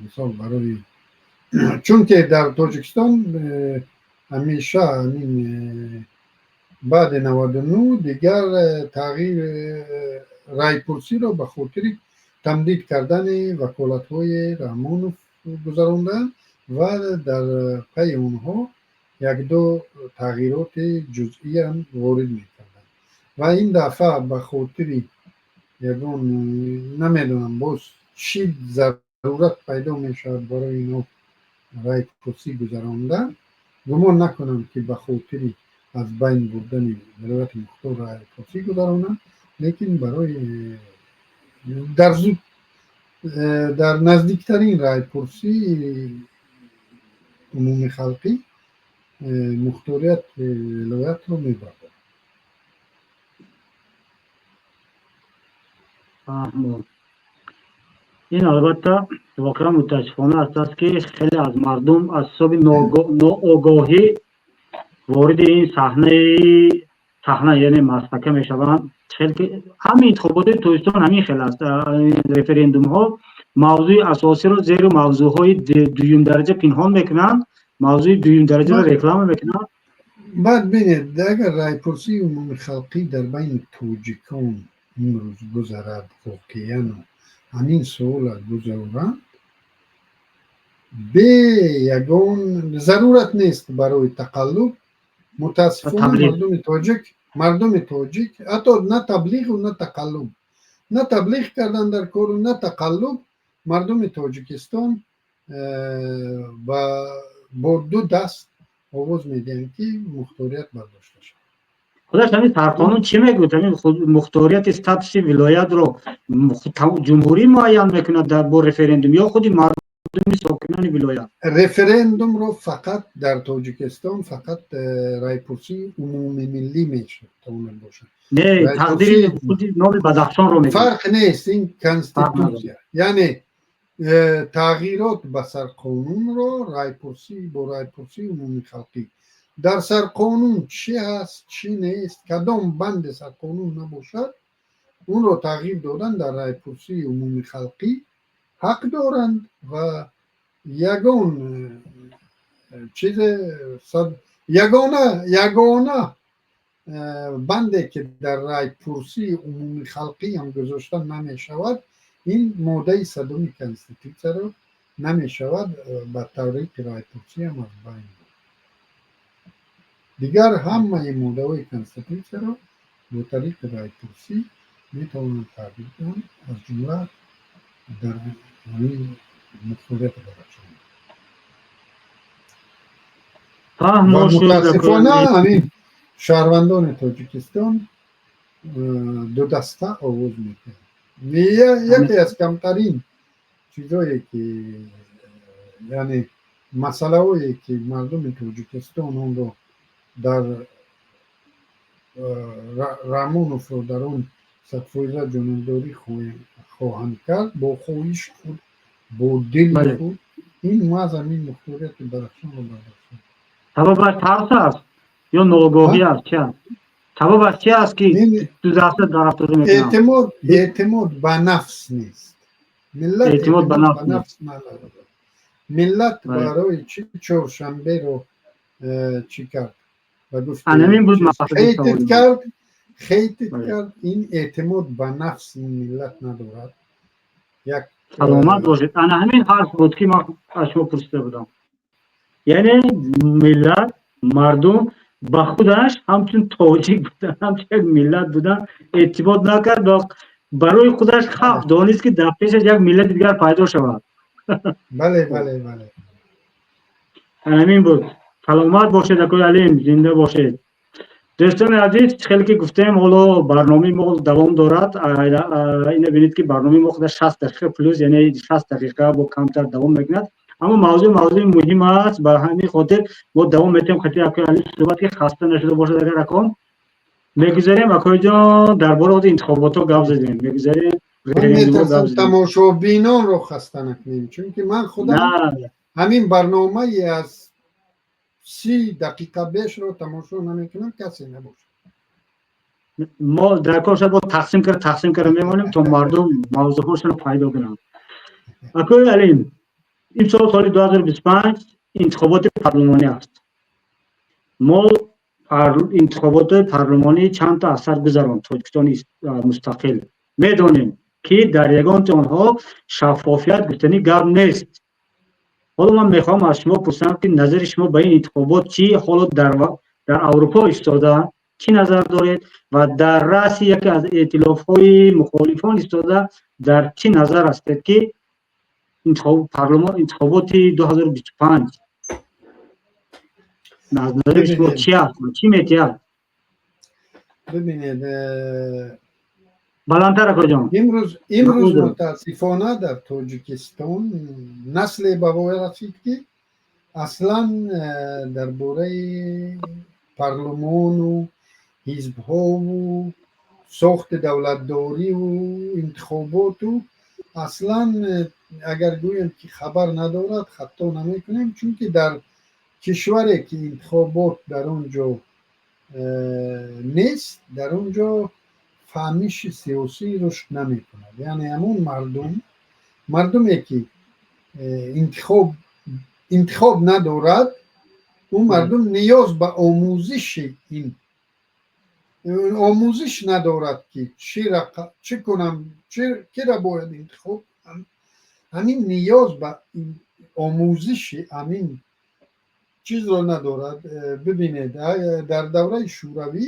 Speaker 2: мисол барои чунки дар Тоҷикистон ҳамеша ҳамин баъди 99 дигар тағйир райпурсиро ба хотири тамдид кардани ваколатҳои Раҳмонов гузаронданд ва дар пайи онҳо якду тағйироти ҷузъиам ворид мекарданд. Ва ин дафъа ба хотири ягон, намедонам, боз чӣ зарурат пайдо мешавад барои инҳо райпурсӣ гузарондан. Гумон накунам, ки ба хотири аз байн бурдани вилояти мухтор райпурсӣ гузаронанд, лекин барои дар зуд дар наздиктарин райпурсии умумихалқӣ мухторият вилоятро мебардорад.
Speaker 1: Ин албатта воқеан мутаассифона аст, ки хеле аз мардум аз ҳисоби ноогоҳӣ вориди ин саҳна, яъне масхака мешаванд. Ҳамин интихоботи Тоҷикистон ҳамин хел аст. Референдумҳо мавзӯи асосиро зери мавзӯъҳои дуюмдараҷа пинҳон мекунанд, мавзӯи дуюмдараҷаро реклама мекунанд.
Speaker 2: Баъд бинед, агар райпурсии умумихалқӣ дар байни тоҷикон имрӯз гузарад, воқеану ҳамин суола гузоранд, бе ягон зарурат нест барои тақаллуб. Мутаассифона, мардуми тоҷик ҳатто на таблиғу на тақаллуб, на таблиғ кардан дар кору, на тақаллуб. Мардуми Тоҷикистон бо ду даст овоз медиҳанд, ки мухторият бардошта шавад.
Speaker 1: Худаш ҳамин сарқонун чӣ мегӯяд? Ҳамин мухторияти, статуси вилоятро ҷумҳурӣ муайян мекунад бо референдум ё худи мардуми сокинони вилоят?
Speaker 2: Референдумро фақат дар Тоҷикистон фақат райпурсии умумимиллӣ метавонад бошад.
Speaker 1: Не, тақдири худи номи Бадахшонро мегӯяд.
Speaker 2: Фарқ нест, ин конститутсия, яъне тағйирот ба сарқонунро райпурсӣ бо райпурсии умумихалқӣ. Дар сарқонун чӣ ҳаст, чӣ нест, кадом банди сарқонун набошад, онро тағйир додан дар райпурсии умумихалқӣ ҳақ доранд ва ягон чизе, ягона банде, ки дар райпурсии умумихалқӣ ҳам гузошта намешавад, ин моддаи 100-уми конститутсияро намешавад ба тариқи райпурсиам аз байн бурд. Дигар ҳамаи моддаҳои конститутсияро бо тариқи райпурсӣ метавонанд тағйир диҳанд, аз ҷумла дар ҳамин мухторияти Бадахшон. Ва мутаассифона, ҳамин шаҳрвандони Тоҷикистон дудаста овоз медиҳанд. Яке аз камтарин чизое, ки, яъне масъалаҳое, ки мардуми Тоҷикистон онро дар Раҳмоновро дар он 100% ҷонибдорӣ хоҳанд кард, бо хоҳиши худ, бо дили худ, ин маҳз ҳамин мухторияти Бадахшонро бардоштан.
Speaker 1: Сабабаш тарс аст ё ноогоҳӣ аст, чи аст? Сабабаш чи аст, ки дудаста дарафтода мекунанд?
Speaker 2: Эътимод ба нафс нест. Миллат
Speaker 1: эътимод ба нафс
Speaker 2: надорад. Миллат барои чӣ чоршанберо чӣ кард ва гуфт
Speaker 1: Ҳамин буд.
Speaker 2: Хейтит кард, хейтит кард. Ин эътимод ба нафс ин миллат надорад. Як
Speaker 1: Саломат бошед. Ана ҳамин ҳарф буд, ки ман аз шумо пурсида будам. Яъне миллат, мардум ба худаш ҳамчун тоҷик будан, ҳамчун як миллат будан эътимод накард ва барои худаш хавф донист, ки дар пешаш як миллати дигар пайдо шавад.
Speaker 2: Бале.
Speaker 1: Ҳамин буд. Саломат бошед, акои Алим, зинда бошед. Дӯстони азиз, хеле ки гуфтем, ҳоло барномаи мо давом дорад. Ина бинед, ки барномаи мо худа 60 дақиқа плюс, яъне 60 дақиқа бо камтар давом мекунад, аммо мавзӯъ мавзӯи муҳим аст. Ба ҳамин хотир мо давом метиҳем. Хати акои Алим суҳбат, ки хаста нашуда бошад агар акон. Мегузарем, акоиҷон, дар бораи худи интихоботҳо гап задем, мегузарем.
Speaker 2: Метарсам, тамошобинонро хаста накунем, чунки ман худам ҳамин барномаи аз 30 дақиқа бешро тамошо намекунам, касе набошад.
Speaker 1: Мо дар кор шояд бо тақсим карда мемонем, то мардум мавзӯъҳошонро пайдо кунанд. Акои Алим, имсол, соли 2025, интихоботи парлумонӣ аст. Мо интихоботи парлумонӣ чандта аз сар гузаронд Тоҷикистони мустақил. Медонем, ки дар ягонти онҳо шаффофият гуфтанӣ гап нест. Ҳоло ман мехоҳам аз шумо пурсам, ки назари шумо ба ин интихобот чӣ? Ҳоло дар Аврупо истода, чӣ назар доред ва дар раъси яке аз эътилофҳои мухолифон истода, дар чӣ назар ҳастед, ки интихоботи 2025 аз назари шумо чӣ аст, чӣ метиҳад?
Speaker 2: Бибинед.
Speaker 1: Баландтар, акоҷон.
Speaker 2: Имрӯз мутаассифона дар Тоҷикистон насле ба воя расид, ки аслан дар бораи парлумону ҳизбҳову сохти давлатдориву интихоботу аслан, агар гӯем, ки хабар надорад, хато намекунем, чунки дар кишваре, ки интихобот дар он ҷо нест, дар он ҷо фаҳмиши сиёсӣ рушд намекунад. Яъне ҳамон мардуме, ки интихоб надорад, Ӯ мардум ниёз ба омӯзиши ин омӯзиш надорад, ки чӣ кунам, кира бояд интихоб кунам. Ҳамин ниёз ба омӯзиши ҳамин чизро надорад. Бибинед, дар давраи Шӯравӣ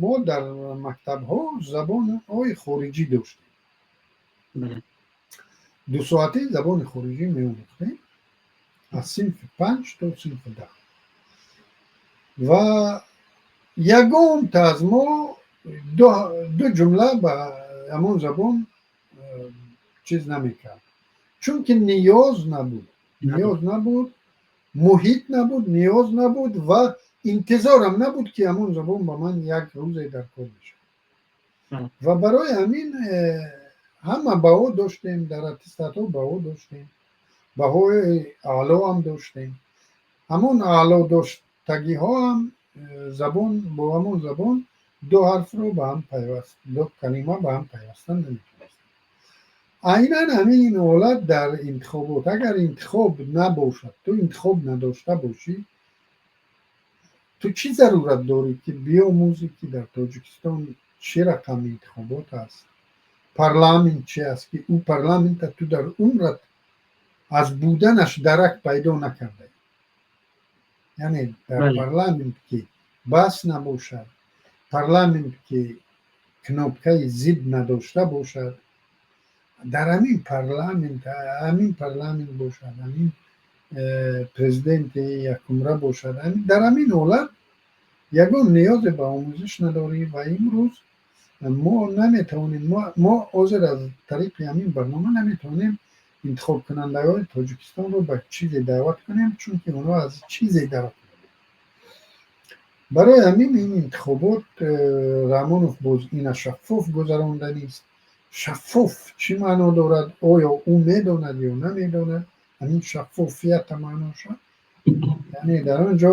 Speaker 2: мо дар мактабҳо забонҳои хориҷӣ доштем, 2 соатаи забони хориҷӣ меомӯхтем аз синфи 5 то синфи 10 ва ягонта аз мо ду ҷумла ба ҳамон забон чиз намекард, чунки ниёз набуд, ниёз набуд, муҳит набуд, ниёз набуд ва интизорам набуд, ки ҳамон забон ба ман як рӯзе дар кор мешавад. Ва барои ҳамин ҳама баҳо доштем, дар аттестатҳо баҳо доштем, баҳои аъло ҳам доштем. Ҳамон аъло доштагиҳоам забон бо ҳамон забон ду ҳарфро ба ҳам пайваст, ду калима ба ҳам пайвастан наметавонистем. Айнан ҳамин ҳолат дар интихобот. Агар интихоб набошад, ту интихоб надошта бошӣ, ту чӣ зарурат дорӣ, ки биомӯзӣ, ки дар Тоҷикистон чӣ рақам интихобот аст, парламент чи аст, ки ӯ парламента ту дар умрат аз буданаш дарак пайдо накардаӣ? Яъне дар парламент ки бас набошад, парламент ки кнопкаи зид надошта бошад, дар ҳамин парламент, ҳамин парламент бошад, ҳамин президенти якумра бошад, дар ҳамин ҳолат ягон ниёзе ба омӯзиш надорӣ. Ва имрӯз мо наметавонем, мо ҳозир аз тариқи ҳамин барнома наметавонем интихобкунандагони Тоҷикистонро ба чизе даъват кунем, чунки онҳо аз чизе дарк надоранд. Барои ҳамин ин интихобот Раҳмонов боз ина шаффоф гузаронданист. Шаффоф чӣ маъно дорад? Оё ӯ медонад ё намедонад ҳамин шаффофията маъноша? Яъне дар он ҷо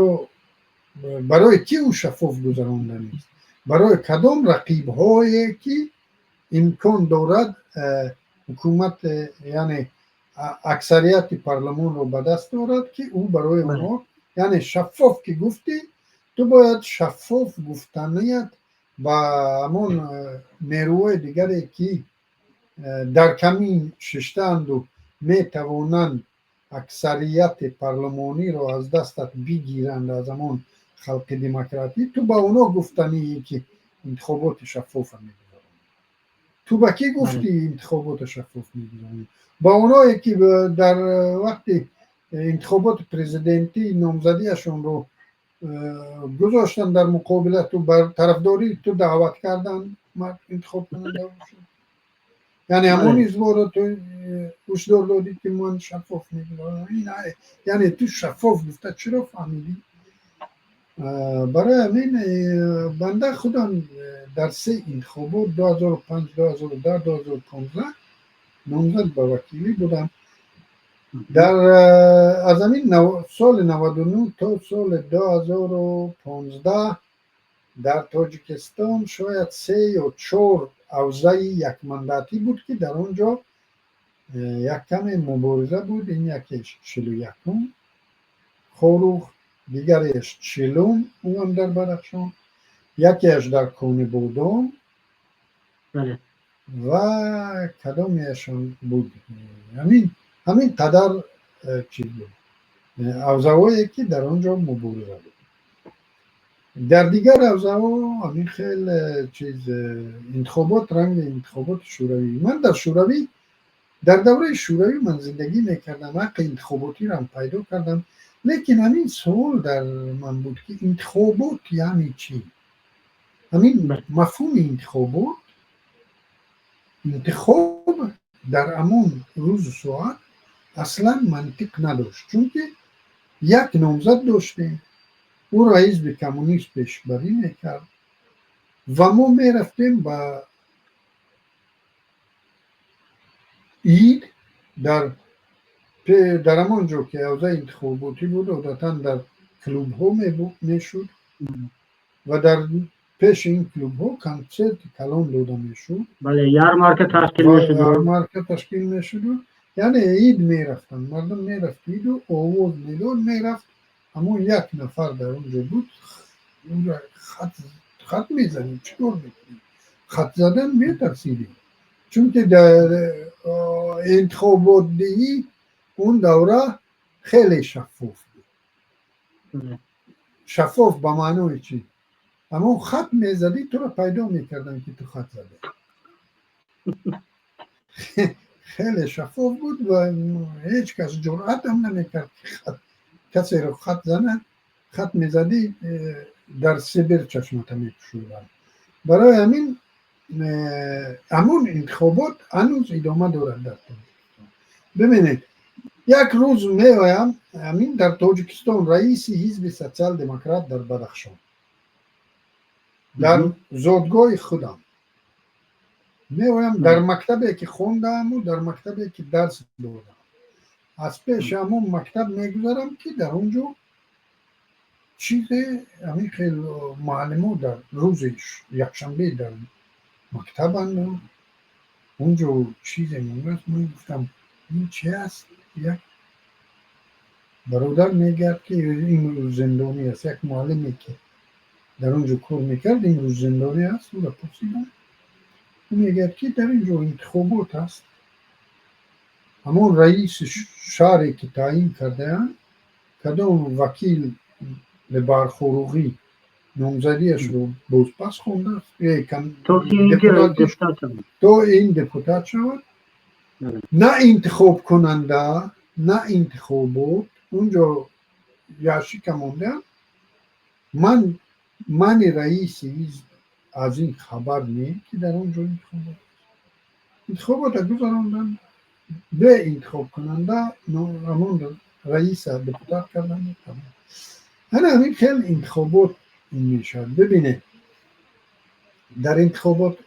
Speaker 2: барои кӣ ӯ шаффоф гузаронданист? Барои кадом рақибҳое, ки имкон дорад ҳукумат, яъне аксарияти парлумонро ба даст дорад, ки ӯ барои онҳо, яъне шаффоф ки гуфтӣ, ту бояд шаффоф гуфтаният ба ҳамон нерӯҳои дигаре, ки дар камин шиштаанду метавонанд аксарияти парлумониро аз дастат бигиранд, аз ҳамон Халқи Демократӣ, ту ба онҳо гуфтание, ки интихоботи шаффофа мегузаронӣ. Ту ба кӣ гуфтӣ интихоботи шаффоф мегузаронӣ? Ба онҳое, ки дар вақти интихоботи президентӣ номзадиашонро гузоштанд дар муқобила ту, бар тарафдории ту даъват карданд интихобкунанда. Яъне ҳамон ҳизборо ту ҳушдор додӣ, ки ман шаффоф мегузаронам. Яъне ту шаффоф гуфта чиро фаҳмидӣ? Барои ҳамин банда худам дар се интихобот, 2005, 2010, 2015, номзад ба вакилӣ будам. Дар аз ҳамин соли 99 то соли 2015 дар Тоҷикистон шояд се ё чор ҳавзаи якмандатӣ буд, ки дар он ҷо як каме мубориза буд. Ин якеш 41-ум, Хоруғ, дигареаш 40-ум, ӯам дар Бадахшон, якеаш дар Конибодом ва кадомеашон буд, ҳамин қадар чиз буд, ҳавзаҳое, ки дар он ҷо мубориза буд. Дар дигар ҳавзаҳо ҳамин хел чиз, интихобот ранги интихоботи Шӯравӣ. Ман дар Шӯравӣ, дар давраи Шӯравӣ ман зиндагӣ мекардам, ҳаққи интихоботиро пайдо кардам, лекин ҳамин суол дар ман буд, ки интихобот яъне чӣ? Ҳамин мафҳуми интихобот, интихоб дар ҳамон рӯзу соат аслан мантиқ надошт, чунки як номзад доштем, ӯро ҳизби коммунист пешбарӣ мекард ва мо мерафтем ба ид. Дар ҳамон ҷо, ки ҳавзаи интихоботӣ буд, одатан дар клубҳо мешуд ва дар пеши ин клубҳо консерти калон дода мешуд.
Speaker 1: Бале, ярмарка ташкил мешуд.
Speaker 2: Ярмарка ташкил мешуду, яъне ид мерафтанд, мардум мерафт иду, овоз медод, мерафт. Ҳамон як нафар дар он ҷо буд, онҷо хат мезанем, чӣ кор мекунем? Хат задан метарсидем, чунки дар интихоботдиҳӣ он давра хеле шаффоф буд. Шаффоф ба маънои чӣ? Ҳамон хат мезадӣ, туро пайдо мекарданд, ки ту хат задӣ. Хеле шаффоф буд ва ҳеҷ кас ҷуръатам намекард, ки касеро хат занад. Хат мезадӣ, дар Сибир чашмата мекушоданд. Барои ҳамин ҳамон интихобот ҳанӯз идома дорад дар Тоҷикистон. Бибинед, як рӯз меоям, ҳамин дар Тоҷикистон раиси ҳизби Социал Демократ дар Бадахшон, дар зодгоҳи худам меоям, дар мактабе ки хондааму дар мактабе ки дарс додам, аз пеши ҳамон мактаб мегузарам, ки дар он ҷо чизе ҳамин хел муаллимо дар рӯзи якшанбе дар мактабанд, он ҷо чизе мондааст. Ман гуфтам: «Ин чи аст?» Як бародар мегӯяд, ки имрӯз зиндонӣ аст. Як муаллиме, ки дар он ҷо кор мекард, имрӯз зиндонӣ аст. Ӯро пурсидам, ӯ мегӯяд, ки дар ин ҷо интихобот аст. Ҳамон раиси шаҳре, ки таъин кардаанд, кадом вакил Бархоруғӣ номзадиашро бозпас хондааст, то ин депутат шавад. На интихобкунанда, на интихобот, унҷо ящика мондаам. Ман, мани раиси ҳизб, аз ин хабар не, ки дар он ҷо интихобот. Интихобота гузаронданд бе интихобкунанда, ҳамон раиса депутат карданд. Ана ҳамин хел интихобот мешавад. Бибинед, дар интихобот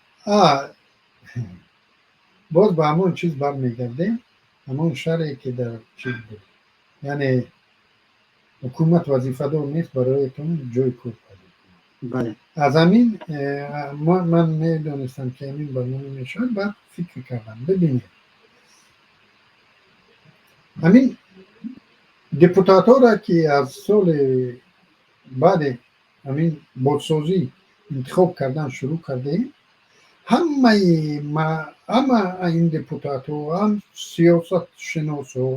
Speaker 2: боз ба ҳамон чиз бармегардем, ҳамон шарҳе, ки дар чиз буд, яъне ҳукумат вазифадор нест бароятон ҷои кор пайдо кунад. Аз ҳамин ман медонистам, ки ҳамин барнома мешавад, баъд фикр кардам. Бибинед, ҳамин депутатҳоро, ки аз соли баъде ҳамин бозсозӣ интихоб кардан шурӯъ кардаем, ҳамаи ҳама ин депутатҳо ҳам сиёсатшиносҳо,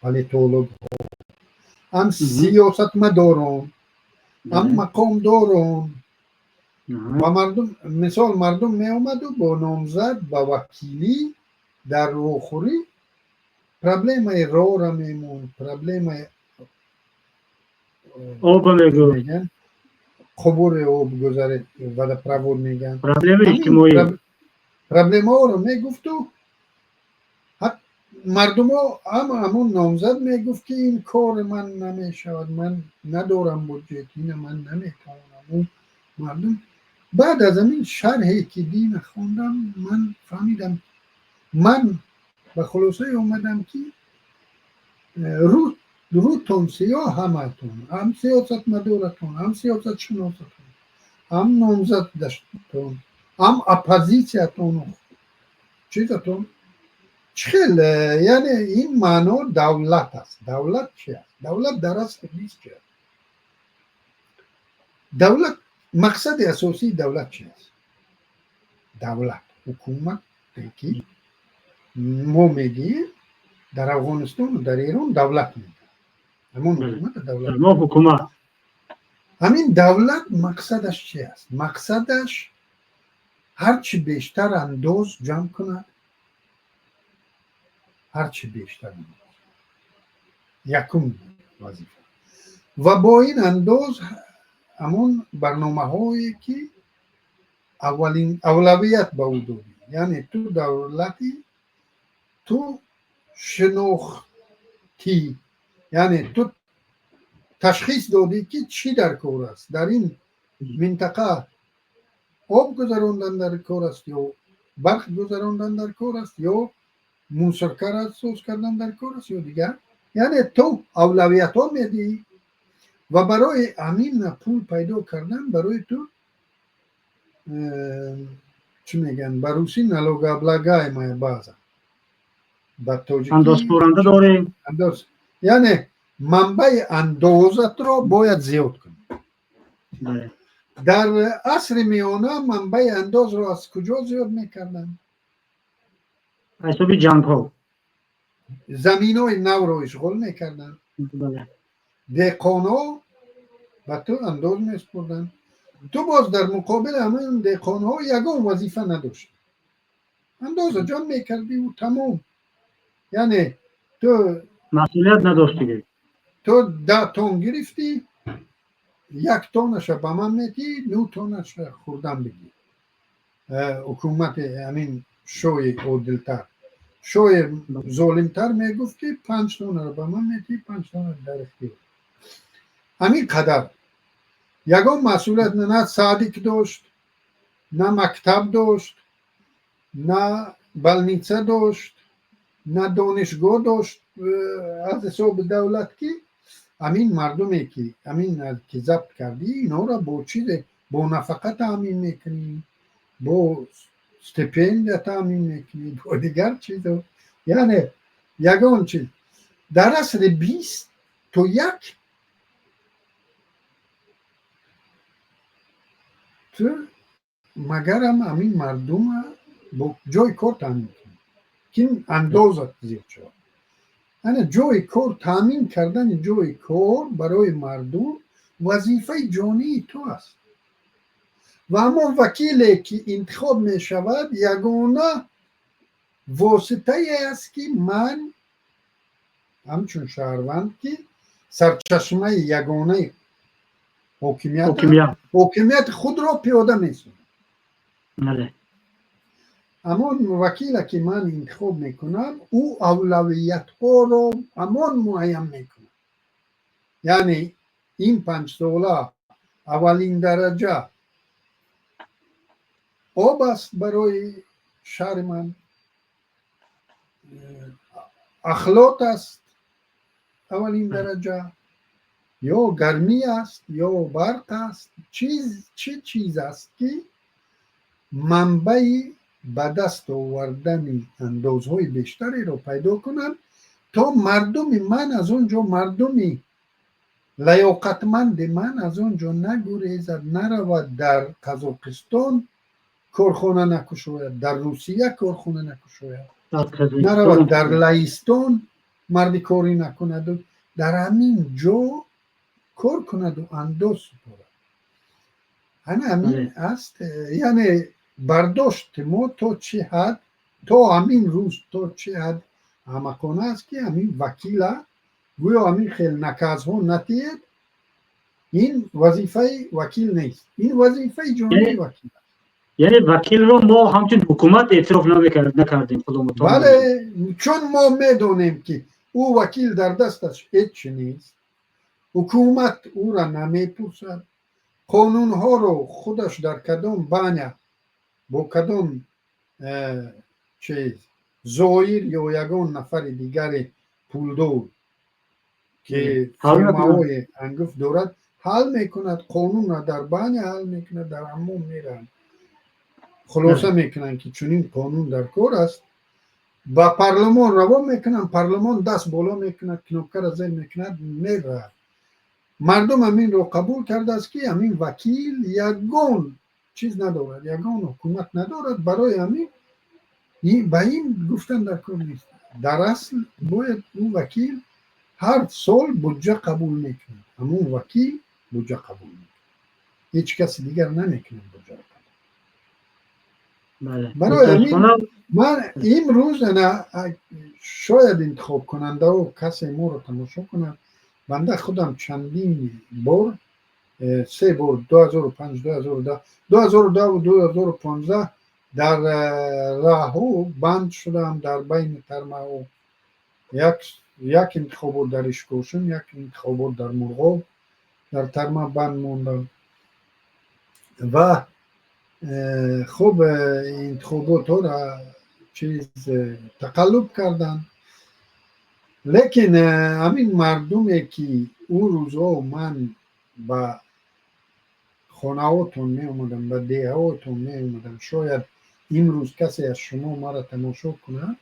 Speaker 2: политологҳо, ҳам сиёсатмадорон, ҳам мақомдорон ба мардум, мисол, мардум меомаду бо номзад ба вакилӣ дар вохӯрӣ проблемаи роҳра мемонд, проблемаи
Speaker 1: Оба мегӯ.
Speaker 2: Қубури об гузари, водопровод мегӯянд.
Speaker 1: Проблемаи иҷтимоӣ.
Speaker 2: Проблемаҳоро мегуфту мардумо ҳама, ҳамон номзад мегуфт, ки ин кори ман намешавад, ман надорам буҷет, ина ман наметавонам. Мардум баъд аз ҳамин шарҳе, ки дина хондам, ман фаҳмидам, ман ба хулосае омадам, ки рӯтон сиёҳ ҳаматон, ҳам сиёсатмадоратон, ҳам сиёсатшиносатон, ҳам номзадатон, ҳам оппозитсиятон, чизатон чӣ хел. Яъне ин маъно давлат аст. Давлат чи аст? Давлат дар асл нист чи аст? Давлат, мақсади асосии давлат чи аст? Давлат, ҳукумат, ки мо мегӯем, дар Афғонистону дар Эрон давлат мегӯянд, ҳамон ҳукумата давлат.
Speaker 1: Мо ҳукумат.
Speaker 2: Ҳамин давлат мақсадаш чи аст? Мақсадаш ҳарчи бештар андоз ҷамъ кунад, ҳарчи бештар андоз, якум вазифа, ва бо ин андоз ҳамон барномаҳое, ки аввалин авлавият ба ӯ додӣ. Яъне ту давлатӣ, ту шинохтӣ, яъне ту ташхис додӣ, ки чӣ дар кор аст дар ин минтақа: об гузарондан дар кор аст ё барқ гузарондан дар кор аст, ё мусоркара соз кардан дар кор аст, ё дигар. Яъне ту авлавиятҳо медиҳӣ ва барои ҳамин пул пайдо кардан барои ту чӣ мегӯянд ба русӣ, налогооблагаемая база, ба тоҷикӣ
Speaker 1: Андозпуранда дорем.
Speaker 2: Яъне Манбаи андозатро бояд зиёд кунӣ. Дар асри миёна манбаи андозро аз куҷо зиёд мекарданд?
Speaker 1: Ҳисоби ҷангҳо.
Speaker 2: Заминҳои навро ишғол мекарданд, деҳқонҳо ба ту андоз месупурданд. Ту боз дар муқобили ҳамин деҳқонҳо ягон вазифа надоштӣ, андоза ҷамъ мекардиву тамом. Яъне ту
Speaker 1: масъулият надоштӣ.
Speaker 2: Ту 10 тон гирифтӣ, 1 тонаша ба ман метиҳӣ, 9 тонаша хӯрдан бигир. Ҳукумати ҳамин шоҳи одилтар, шоҳи золимтар мегуфт, ки 5 тонаро ба ман метиҳӣ, 5 тона дар ихтиёр. Ҳамин қадар ягон масъулият на садик дошт, на мактаб дошт, на больница дошт, на донишгоҳ дошт аз ҳисоби давлат, ки ҳамин мардуме ки ҳамин ки забт кардӣ, инҳоро бо чизе, бо нафақа таъмин мекунӣ, бо стипендия таъмин мекунӣ, бо дигар чизо. Яъне ягон чиз. Дар асри 21 ту магарам ҳамин мардума бо ҷои кор таъмин кунӣ, ки андозат зиёд шавад. Ана ҷои кор таъмин кардани ҷои кор барои мардум вазифаи ҷонии ту аст. Ва ҳамон вакиле ки интихоб мешавад, ягона воситае аст, ки ман ҳамчун шаҳрванд, ки сарчашмаи ягонаи ҳокимияти худро пиёда месозам. Ҳамон вакиле ки ман интихоб мекунам, ӯ авлавиятҳоро ҳамон муайян мекунад. Яъне ин 5 сола аввалин дараҷа об аст барои шаҳри ман, ахлот аст аввалин дараҷа, ё гармӣ аст, ё барқ аст, чиз, чӣ чиз аст, ки манбаи ба даст овардани андозҳои бештареро пайдо кунанд, то мардуми ман аз он ҷо, мардуми лаёқатманди ман аз он ҷо нагурезад, наравад дар Қазоқистон корхона накушояд, дар Русия корхона накушояд, наравад дар Лаҳистон мардикорӣ накунаду дар ҳамин ҷо кор кунаду андоз супорад. Ана ҳамин аст. Яъне бардошти мо то чӣ ҳад, то ҳамин рӯз то чӣ ҳад аҳмақона аст, ки ҳамин вакила гӯё ҳамин хел наказ ҳо натиҳед, ин вазифаи вакил нест, ин вазифаи ҷонии вакил аст.
Speaker 1: Яъне вакилро мо ҳамчун ҳукумат эътироф накардем.
Speaker 2: Бале, чун мо медонем, ки ӯ вакил дар дасташ ҳеҷ нест, ҳукумат ӯра намепурсад, қонунҳоро худаш дар кадом баня, бо кадом чиз зоир ё ягон нафари дигари пулдор, ки фирмаҳои ангуфт дорад, ҳал мекунад. Қонунро дар баня ҳал мекунад, дар ҳаммом мераванд, хулоса мекунанд, ки чунин қонун дар кор аст, ба парлумон равон мекунанд, парлумон даст боло мекунад, кнопка ра зер мекунад, меравад. Мардум ҳаминро қабул кардааст, ки ҳамин вакил ягон чиз надорад, ягон ҳукумат надорад. Барои ҳамин ба ин гуфтан дар кор нест. Дар асл бояд ӯ вакил ҳар сол буҷа қабул мекунад, ҳамон вакил буҷа қабул мекунад, ҳеҷ каси дигар намекунад буҷаро. Барои ҳамин ман имрӯз ана шояд интихобкунандао касе моро тамошо кунад. Банда худам чандин бор, се бор, 2005, 2010, 2010, 2015 дар раҳҳо банд шудам, дар байни тармаҳо. Як интихобот дар Ишкошим, як интихобот дар Мурғоб дар тарма банд мондам. Ва хуб, интихоботҳоро чиз тақаллуб карданд. Лекин ҳамин мардуме ки ӯ рӯзҳо ман ба хонаҳотон меомадам, ба деҳаотон меомадам, шояд имрӯз касе аз шумо маро тамошо кунад.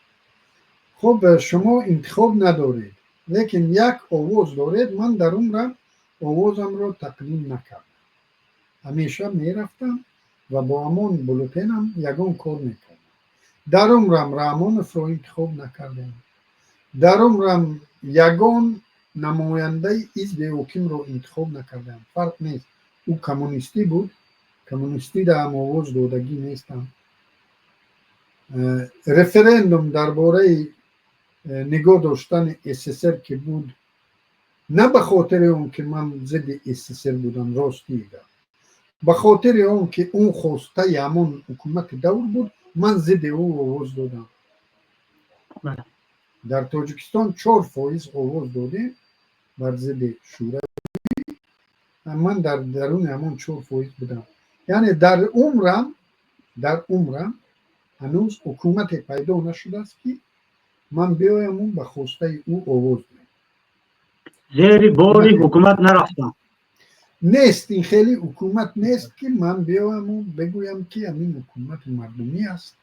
Speaker 2: Хуб, шумо интихоб надоред. Лекин як овоз доред. Ман дар умрам овозамро тақдим накардам, ҳамеша мерафтам ва бо ҳамон бюллетенам ягон кор мекардам. Дар умрам Раҳмоновро интихоб накардам, дар умрам ягон намояндаи ҳизби ҳокимро интихоб накардам. Фарқ нест, ӯ коммунистӣ буд, коммунистида ҳам овоз додагӣ нестам. Референдум дар бораи нигоҳ доштани СССР ки буд, на ба хотири он ки ман зидди СССР будам, ростии гап, ба хотири он ки он хостаи ҳамон ҳукумати давр буд, ман зидди ӯ овоз додам. Дар Тоҷикистон 4% овоз додем бар зидди Шӯравӣ, ман дар даруни ҳамон 4% будам. Яъне дар умрам ҳанӯз ҳукумате пайдо нашудааст, ки ман биёяму ба хостаи ӯ овоз диҳам.
Speaker 1: Зери бори ҳукумат нарафтам.
Speaker 2: Нест, ин хеле ҳукумат нест, ки ман биёяму бигӯям, ки ҳамин ҳукумати мардумӣ аст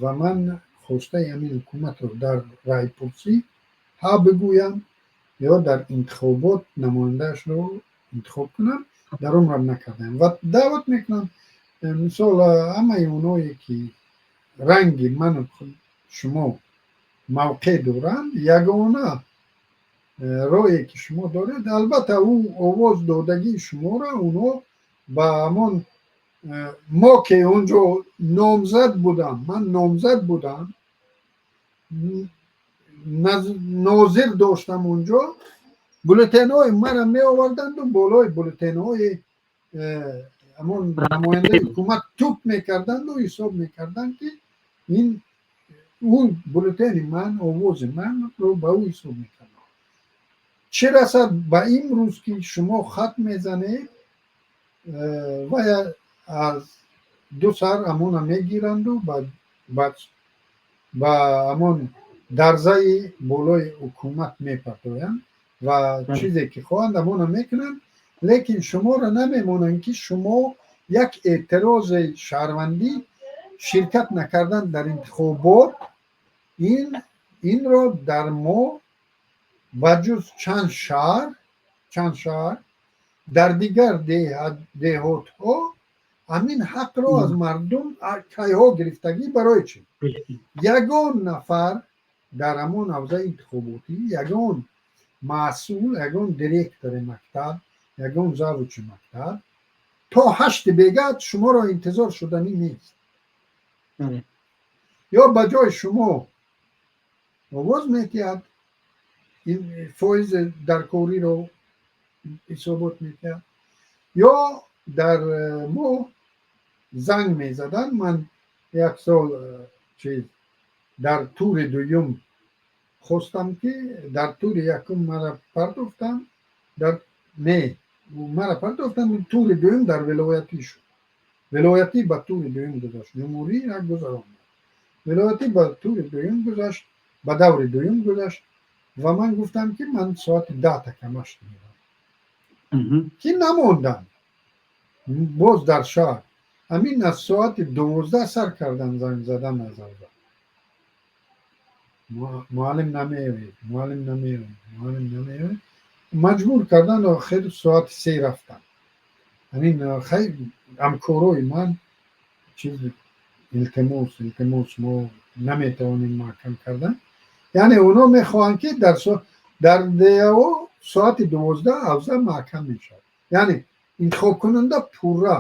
Speaker 2: ва ман хостаи ҳамин ҳукуматро дар райпурсӣ ҳа бигӯям ё дар интихобот намояндаашро интихоб кунам. Дар умрам накардам ва даъват мекунам, мисол, ҳамаи оное ки ранги ману шумо мавқеъ доранд. Ягона роҳе ки шумо доред, албатта, ӯ овоз додагии шуморо онҳо ба ҳамон мо ки он ҷо номзад будам, ман номзад будам, нозир доштам, онҷо бюллетенҳои мара меоварданду болои бюллетенҳои ҳамон намояндаи ҳукумат туп мекарданду ҳисоб мекарданд, ки ин ӯ бюллетени ман, овози манро ба ӯ ҳисоб мекарданд. Чӣ расад ба имрӯз, ки шумо хат мезанед ва аз ду сар ҳамона мегиранду ба ҳамон дарзаи болои ҳукумат мепартоянд ва чизе ки хоҳанд, ҳамона мекунанд. Лекин шуморо намемонанд, ки шумо як эътирози шаҳрвандӣ, ширкат накардан дар интихобот, инро дар мо ба ҷуз чанд шаҳр, дар дигар деҳотҳо ҳамин ҳақро аз мардум кайҳо гирифтагӣ. Барои чӣ ягон нафар дар ҳамон ҳавзаи интихоботӣ, ягон масъул, ягон директори мактаб, ягон завучи мактаб то 8-и бега шуморо интизор шуданӣ нест ё ба ҷои шумо овоз метиҳад, фоизи даркориро ҳисобот метиҳад, ё дар мо занг мезаданд. Ман як сол чиз дар тури дуюм хостам, ки дар тури якум мара партофтам, дар не, мара партофтам, тури дуюм дар вилоятӣ шуд. Вилоятӣ ба тури дуюм гузашт, ҷумҳурӣ як гузаронд, вилоятӣ ба тури дуюм гузашт, ба даври дуюм гузашт. Ва ман гуфтам, ки ман соати 10 та камаш мерам, ки намондам. Боз дар шаҳр ҳамин аз соати 12 сар кардан занг задан аз аввал: «Муаллим намеоед, муаллим намеоед, муаллим намеоед». Маҷбур кардан, охир соати 3 рафтам. Ҳамин хайр, ҳамкорои ман чиз, илтимос, илтимос, мо наметавонем маҳкам кардан. Яъне онҳо мехоҳанд, ки дар деҳаҳо соати 12 ҳавза маҳкам мешавад, яъне интихобкунанда пурра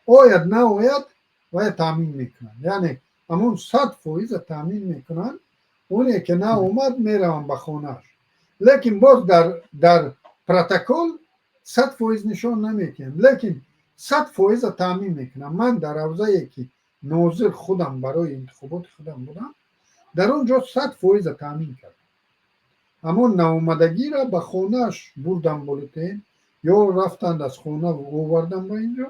Speaker 2: ояд, наояд, вая таъмин мекунанд, яъне ҳамон 100%-а таъмин мекунанд. Оне ки наомад, мераванд ба хонааш, лекин боз дар протокол 100% нишон наметиҳанд, лекин 100%-а таъмин мекунам. Ман дар ҳавзае ки нозир худам барои интихоботи худам будам, дар он ҷо 100%-а таъмин кардам. Ҳамон наомадагиро ба хонааш бурдам бюллетен ё рафтанд аз хона овардам ба инҷо.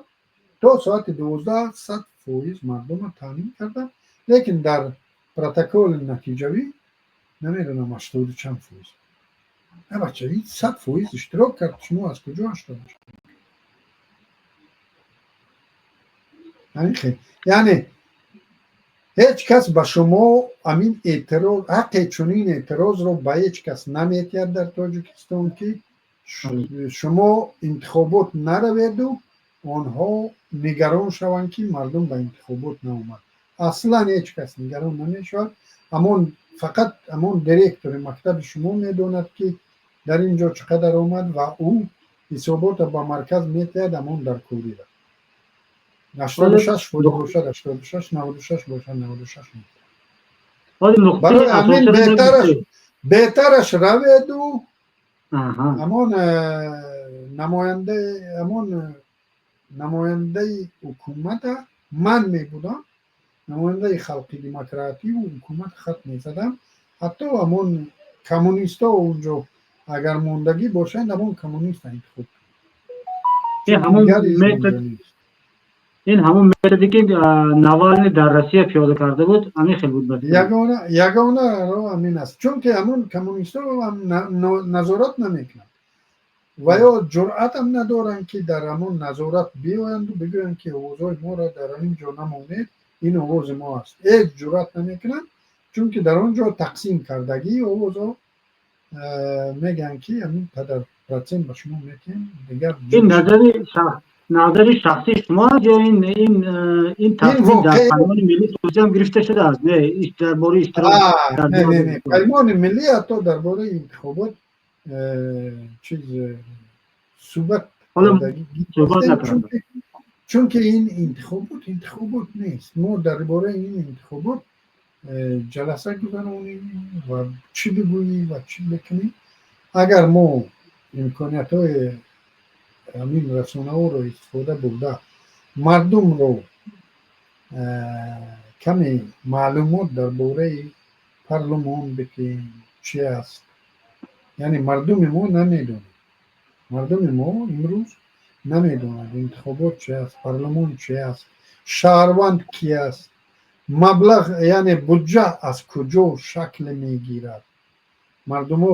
Speaker 2: То соати 12 100% мардумро таъмин кардам, лекин дар протоколи натиҷавӣ намедонам ҳаштоду чанд фоиз. Бача, 100% иштирок кард, шумо аз куҷо 80? Яъне Ҳеҷ кас ба шумо ҳамин эътироз, ҳаққи чунин эътирозро ба ҳеҷ кас наметиҳад дар Тоҷикистон, ки шумо интихобот нараведу онҳо нигарон шаванд, ки мардум ба интихобот наомад. Аслан ҳеҷ кас нигарон намешавад. Ҳамон фақат ҳамон директори мактаби шумо медонад, ки дар ин ҷо чӣ қадар омад, ва ӯ ҳисобота ба марказ метиҳад. Ҳамон дар кӯрира 86% бошад, 86, 96 бошад, 96. Барои ҳамин беҳтараш раведу ҳамон намоянда, ҳамон намояндаи ҳукумата. Ман мебудам намояндаи халқи демократию ҳукумат, хат мезадам. Ҳатто ҳамон коммунистҳо унҷо агар мондагӣ бошанд, ҳамон коммуниста интихоб.
Speaker 1: Ин ҳамон методе, ки Навални дар Россия пиёда карда буд, ҳамин хел буд.
Speaker 2: Ягона роҳ ҳамин аст, чунки ҳамон коммунистҳо назорат намекунанд ва ё ҷуръатам надоранд, ки дар ҳамон назорат биоянду бигӯянд, ки овозҳои моро дар ҳамин ҷо намонед, ин овози мо аст. Ҳеҷ ҷуръат намекунанд, чунки дар он ҷо тақсим кардагии овозҳо мегӯянд, ки ҳамин қадар процент ба шумо метиҳем дигар.
Speaker 1: Ин назари шахсии шумо аст ё ин тасмим дар Паймони миллии Туркия ҳам гирифта шудааст? Не, дар бораи иштирок.
Speaker 2: Не, Паймони миллӣ ҳатто дар бораи интихобот чиз суҳбат, чунки ин интихобот интихобот нест. Мо дар бораи ин интихобот ҷаласа гузаронем ва чӣ бигӯӣ ва чӣ бикунӣ? Агар мо имкониятҳои ҳамин расонаҳоро истифода бурда, мардумро каме маълумот дар бораи парлумон бикунем, чи аст, яъне мардуми мо намедонад. Мардуми мо имрӯз намедонад, интихобот чи аст, парлумон чи аст, шаҳрванд ки аст, маблағ, яъне буҷа аз куҷо шакл мегирад. Мардумо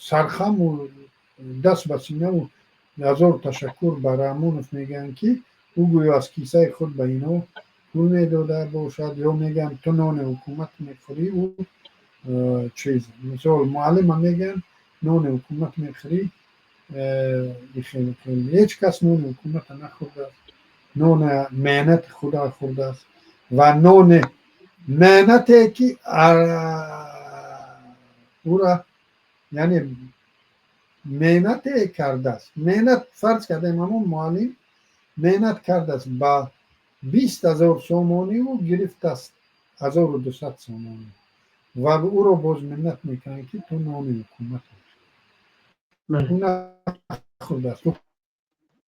Speaker 2: сархаму даст ба синаву ҳазор ташаккур ба Раҳмонов мегӯянд, ки ӯ гӯё аз кисаи худ ба ино пул медода бошад, ё мегӯянд, ту нони ҳукумат мехӯрӣ. Ӯ чиз, мисол, муаллима мегӯянд, нони ҳукумат мехӯрӣ. Ҳеҷ кас нони ҳукумата нахӯрдааст, нони меҳнати худа хӯрдааст ва нони меҳнате, ки ӯра, яъне меҳнате кардааст. Меҳнат, фарз кардем, ҳамон муаллим меҳнат кардааст ба 20 000 сомониву гирифтааст 1200 сомонӣ ва ӯро боз миннат мекунанд, ки ту нони ҳукумат нахӯрдааст.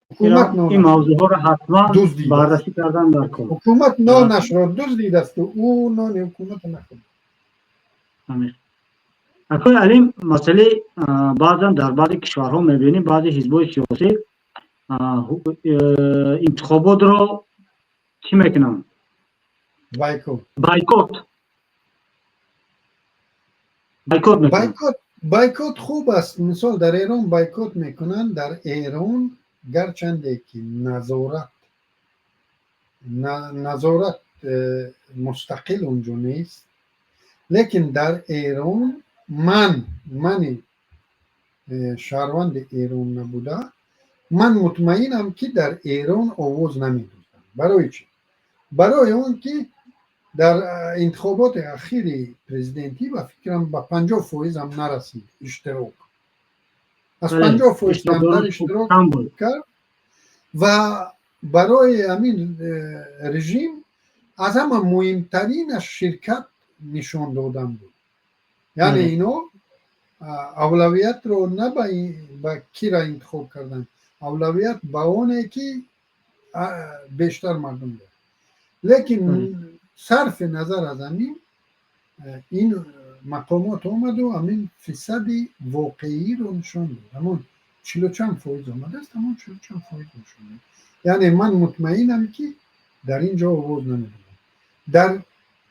Speaker 1: Ҳукумат ин мавзӯъҳоро ҳатман баррасӣ кардан дар кор.
Speaker 2: Ҳукумат нонашро дуздидасту ӯ нони ҳукумата нахӯрд.
Speaker 1: Акои Алим, масъалаи баъзан дар баъзе кишварҳо мебинем, баъзе ҳизбҳои сиёсӣ интихоботро чӣ мекунанд? Бойкот, бойкот.
Speaker 2: Бойкот, бойкот хуб аст. Мисол, дар Эрон бойкот мекунанд. Дар Эрон гарчанде ки назорат мустақил унҷо нест, лекин дар Эрон мани шаҳрванди Эрон набуда, ман мутмаинам, ки дар Эрон овоз намедодам. Барои чӣ? Барои он ки дар интихоботи ахири президентӣ, ба фикрам, ба 50%ам нарасид иштирок, аз 50% камтар иштирок кард. Ва барои ҳамин режим аз ҳама муҳимтаринаш ширкат нишон додан буд. Яъне ино авлавиятро на ба кира интихоб кардан, авлавият ба оне, ки бештар мардум дорад. Лекин сарфи назар аз ҳамин, ин мақомот омаду ҳамин фисади воқеиро нишон дод. Ҳамон чилу чанд фоиз омадааст, ҳамон чилу чанд фоиз нишон дод. Яъне ман мутмаинам, ки дар ин ҷо овоз намедодам.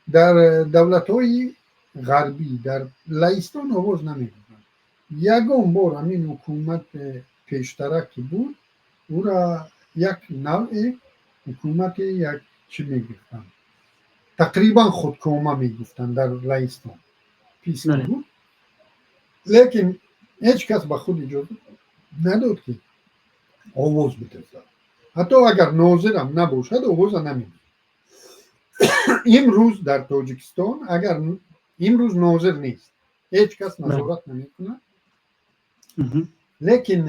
Speaker 2: Дар давлатҳои ғарбӣ, дар Лаҳистон овоз намедодам. Ягон бор ҳамин ҳукумат пештара, ки буд, ӯра як навъе ҳукумати як Чӣ мегуфтанд, тақрибан худкома мегуфтанд, дар Лаҳистон ПИС буд, лекин ҳеҷ кас ба худ иҷоза надод, ки овоз бидозад. Ҳатто агар нозирам набошад, овоза намедиҳад. Имрӯз дар Тоҷикистон агар имрӯз нозир нест, ҳеҷ кас назорат намекунад, лекин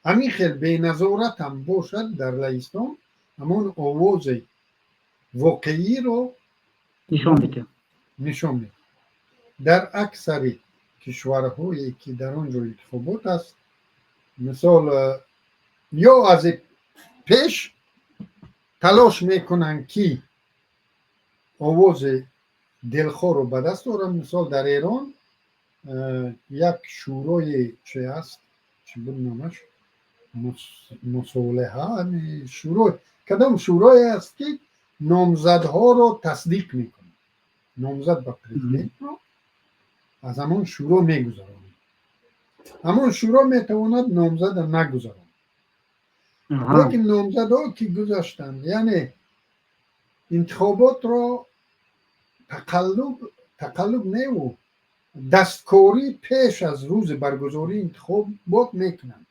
Speaker 2: ҳамин хел беназорат ҳам бошад, дар Лаҳистон ҳамон овози воқеиро
Speaker 1: нишон медиҳад.
Speaker 2: Нишон медиҳад. Дар аксари кишварҳое, ки дар он ҷо интихобот аст, мисол, ё аз пеш талош мекунанд, ки овози дилхоҳро ба даст оранд. Мисол, дар Эрон як шӯрои чи аст, чӣ буд номаш, мусолиҳа, шӯро, кадом шӯрое аст, ки номзадҳоро тасдиқ мекунад. Номзад ба президентро аз ҳамон шӯро мегузаронад. Ҳамон шӯро метавонад номзада нагузаронад, лекин номзадҳо ки гузаштанд, яъне интихоботро тақаллуб, тақаллуб неву дасткорӣ пеш аз рӯзи баргузории интихобот мекунанд.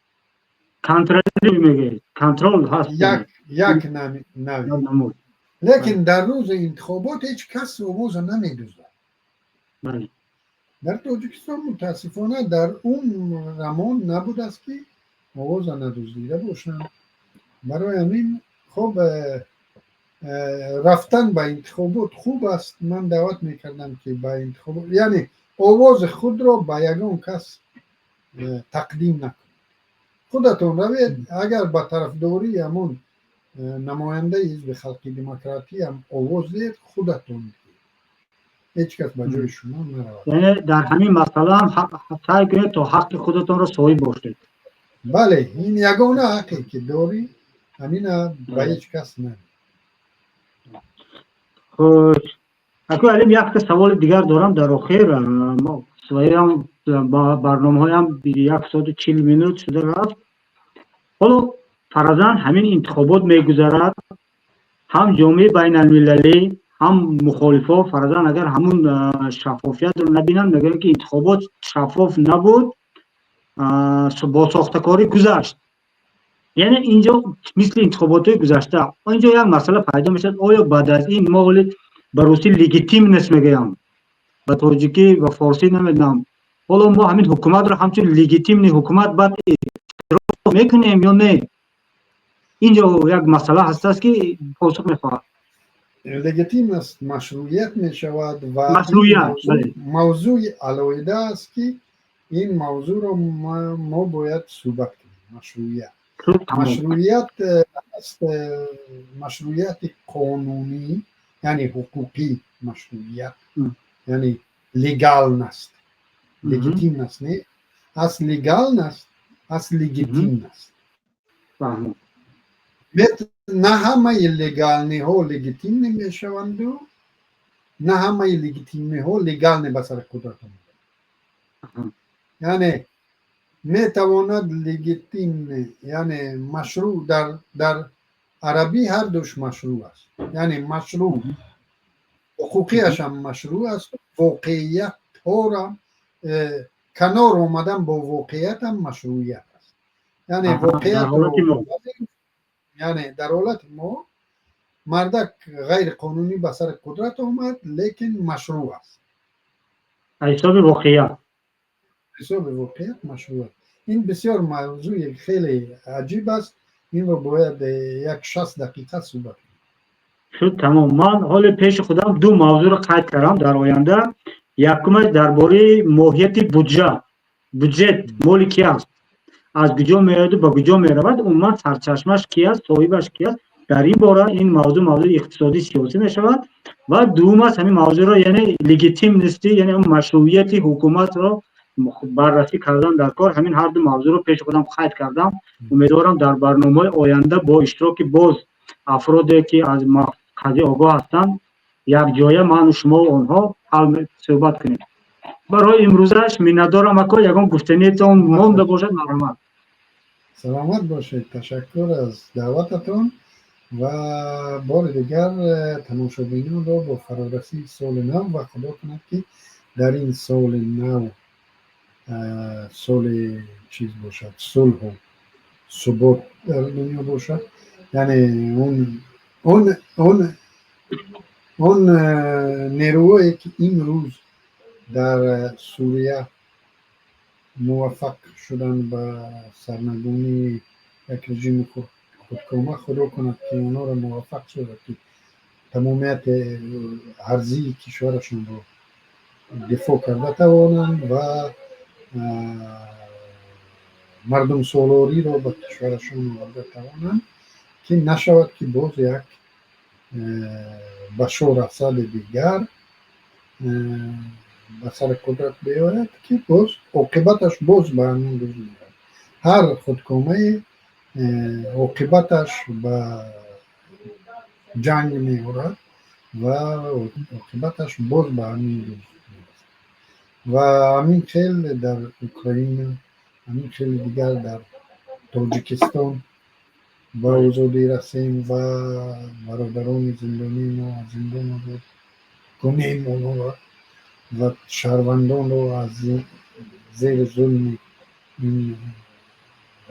Speaker 1: Контрол ҳаст.
Speaker 2: Як нави, лекин дар рӯзи интихобот ҳеҷ кас овоза намедуздад. Дар Тоҷикистон, мутаассифона, дар умрамон набудааст, ки овоза надуздида бошанд. Барои ҳамин, хоб, рафтан ба интихобот хуб аст. Ман даъват мекардам, ки ба интихобот, яъне овози худро ба ягон кас тақдим накунед, худатон равед. Агар ба тарафдории ҳамон намояндаи Ҳизби Халқи Демократӣ ҳам овоз диҳед, худатон диҳед, ҳеҷ кас ба ҷои шумо наравад.
Speaker 1: Яъне дар ҳамин масъала ҳам саъй кунед, то ҳаққи худатонро соҳиб бошед.
Speaker 2: Бале, ин ягона ҳаққе, ки дорӣ, ҳамина ба ҳеҷ кас на.
Speaker 1: Хуш, акӯ Алим, якта саволи дигар дорам дар охир. Своям барномаҳоям 1 соату 40 минут шуда рафт. Ҳоло фарзан ҳамин интихобот мегузарад, ҳам ҷомеаи байналмилалӣ, ҳам мухолифо фарзан агар ҳамун шаффофиятро набинанд, мегӯянд, ки интихобот шаффоф набуд, бо сохтакорӣ гузашт. Яъне инҷо мисли интихоботҳои гузашта инҷо як масъала пайдо мешавад: оё баъд аз ин мо ҳоли ба русӣ легитимность мегӯям, ба тоҷикӣ ва форсӣ намедонам, ҳоло мо ҳамин ҳукуматро ҳамчун легитимный ҳукумат баъд эътироф мекунем ё не? Инҷо як масъала ҳастааст, ки посух мехоҳад.
Speaker 2: Легитимность машруият мешавад ва
Speaker 1: машруият.
Speaker 2: Мавзӯи алоҳида аст, ки ин мавзӯъро мо бояд суҳбат кунем. Машруият аст, машруияти қонунӣ, яъне ҳуқуқӣ машруият, яъне легальность. Легитимность не аст, легальность аст, легитимность. На ҳамаи легальный ҳо легитимный мешаванду, на ҳамаи легитимный ҳо легальный ба сари қудрат омаданд. Яъне метавонад легитимный, яъне машрӯъ, дар арабӣ ҳардуш машрӯъ аст, яъне машрӯъ ҳуқуқиашам машрӯъ аст, воқеиятҳоро канор омадан бо воқеиятам машрӯият аст. Яъне воқеиятро, яъне дар ҳолати мо мардак ғайриқонунӣ ба сари қудрат омад, лекин машрӯъ аст.
Speaker 1: Ҳисоби воқеият.
Speaker 2: Ҳисоби воқеият машрӯъ аст. Ин бисёр мавзӯи хеле аҷиб аст, инро бояд як 60 дақиқа суҳбат кунем.
Speaker 1: Шуд, тамом. Ман ҳоли пеши худам ду мавзӯъро қайд кардам дар оянда. Якумаш дар бораи моҳияти буҷа, буҷет моли ки аст, аз куҷо меояду ба куҷо меравад, умуман сарчашмаш ки аст, соҳибаш ки аст. Дар ин бора ин мавзӯъ мавзӯи иқтисодӣ, сиёсӣ мешавад. Ва дуюм аст ҳамин мавзӯъро, яъне легитимности, яъне машрӯияти ҳукуматро баррасӣ кардан дар кор. Ҳамин ҳарду мавзӯъро пеши худам қайд кардам. Умедворам, дар барномаҳои оянда бо иштироки боз афроде, ки аз қазия огоҳ ҳастанд, якҷоя ману шумо онҳо ҳал суҳбат кунем. Барои имрӯзаш миннатдорам, ако. Ягон гуфтаниетон монда бошад, марҳамат.
Speaker 2: Саломат бошед, ташаккур аз даъвататон. Ва бори дигар тамошобинонро бо фарорасии соли нав ва худо кунад, ки дар ин соли нав соли чиз бошад, сулҳу субот дар дунё бошад. Яъне он нерӯҳое, ки имрӯз дар Сурия муваффақ шуданд ба сарнагунии як режими худкома, худо кунад, ки онҳоро муваффақ созад, ки тамомияти арзии кишварашонро дифоъ карда тавонанд ва мардумсолориро ба кишварашон оварда тавонанд, ки нашавад, ки боз як Башор Асади дигар ба сари қудрат биёяд, ки боз оқибаташ боз ба ҳамин рӯз меравад. Ҳар худкомае оқибаташ ба ҷанг меорад ва оқибаташ боз ба ҳамин рӯз мерасад. Ва ҳамин хел дар Украина, ҳамин хели дигар дар Тоҷикистон ба озодӣ расем ва бародарони зиндонии мо аз зиндон озод кунем онҳоро ва шаҳрвандонро аз зери зулми ин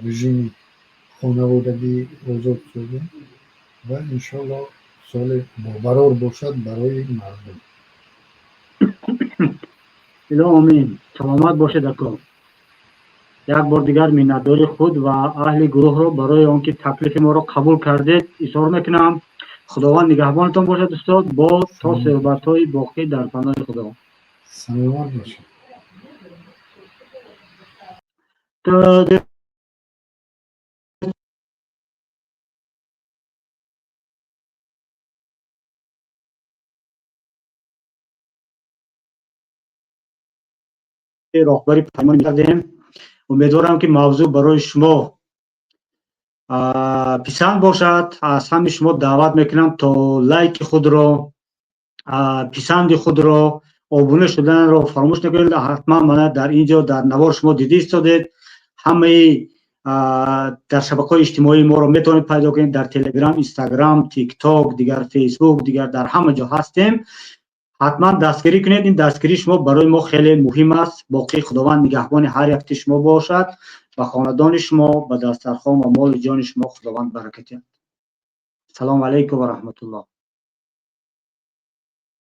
Speaker 2: режими хонаводагӣ озод созем ва иншоалло соли бобарор бошад барои мардум.
Speaker 1: Ило омин. Саломат бошед, ако. Як бор дигар миннатдори худ ва аҳли гурӯҳро барои он ки таклифи моро қабул кардед изҳор мекунам. Худованд нигаҳбонатон бошад, устод. Бо то суҳбатҳои боқӣ дар паноҳи Худо.
Speaker 2: Саломат бошед.
Speaker 1: Роҳбари паймон кардем. Умедворам, ки мавзӯъ барои шумо писанд бошад. Аз ҳами шумо даъват мекунам, то лайки худро, писанди худро, обуна шуданро фаромӯш накунед. Ҳатман мана дар ин ҷо дар навор шумо дида истодед. Ҳамаи дар шабакаҳои иҷтимоии моро метавонед пайдо кунед, дар Телеграм, Инстаграм, Тикток, дигар Фейсбук, дигар дар ҳама ҷо ҳастем. Ҳатман дастгирӣ кунед. Ин дастгирии шумо барои мо хеле муҳим аст. Боқӣ Худованд нигаҳбони ҳар якти шумо бошад, ба хонадони шумо, ба дастархон ва моли ҷони шумо Худованд баракат диҳад. Салому алайкум ва раҳматуллоҳ.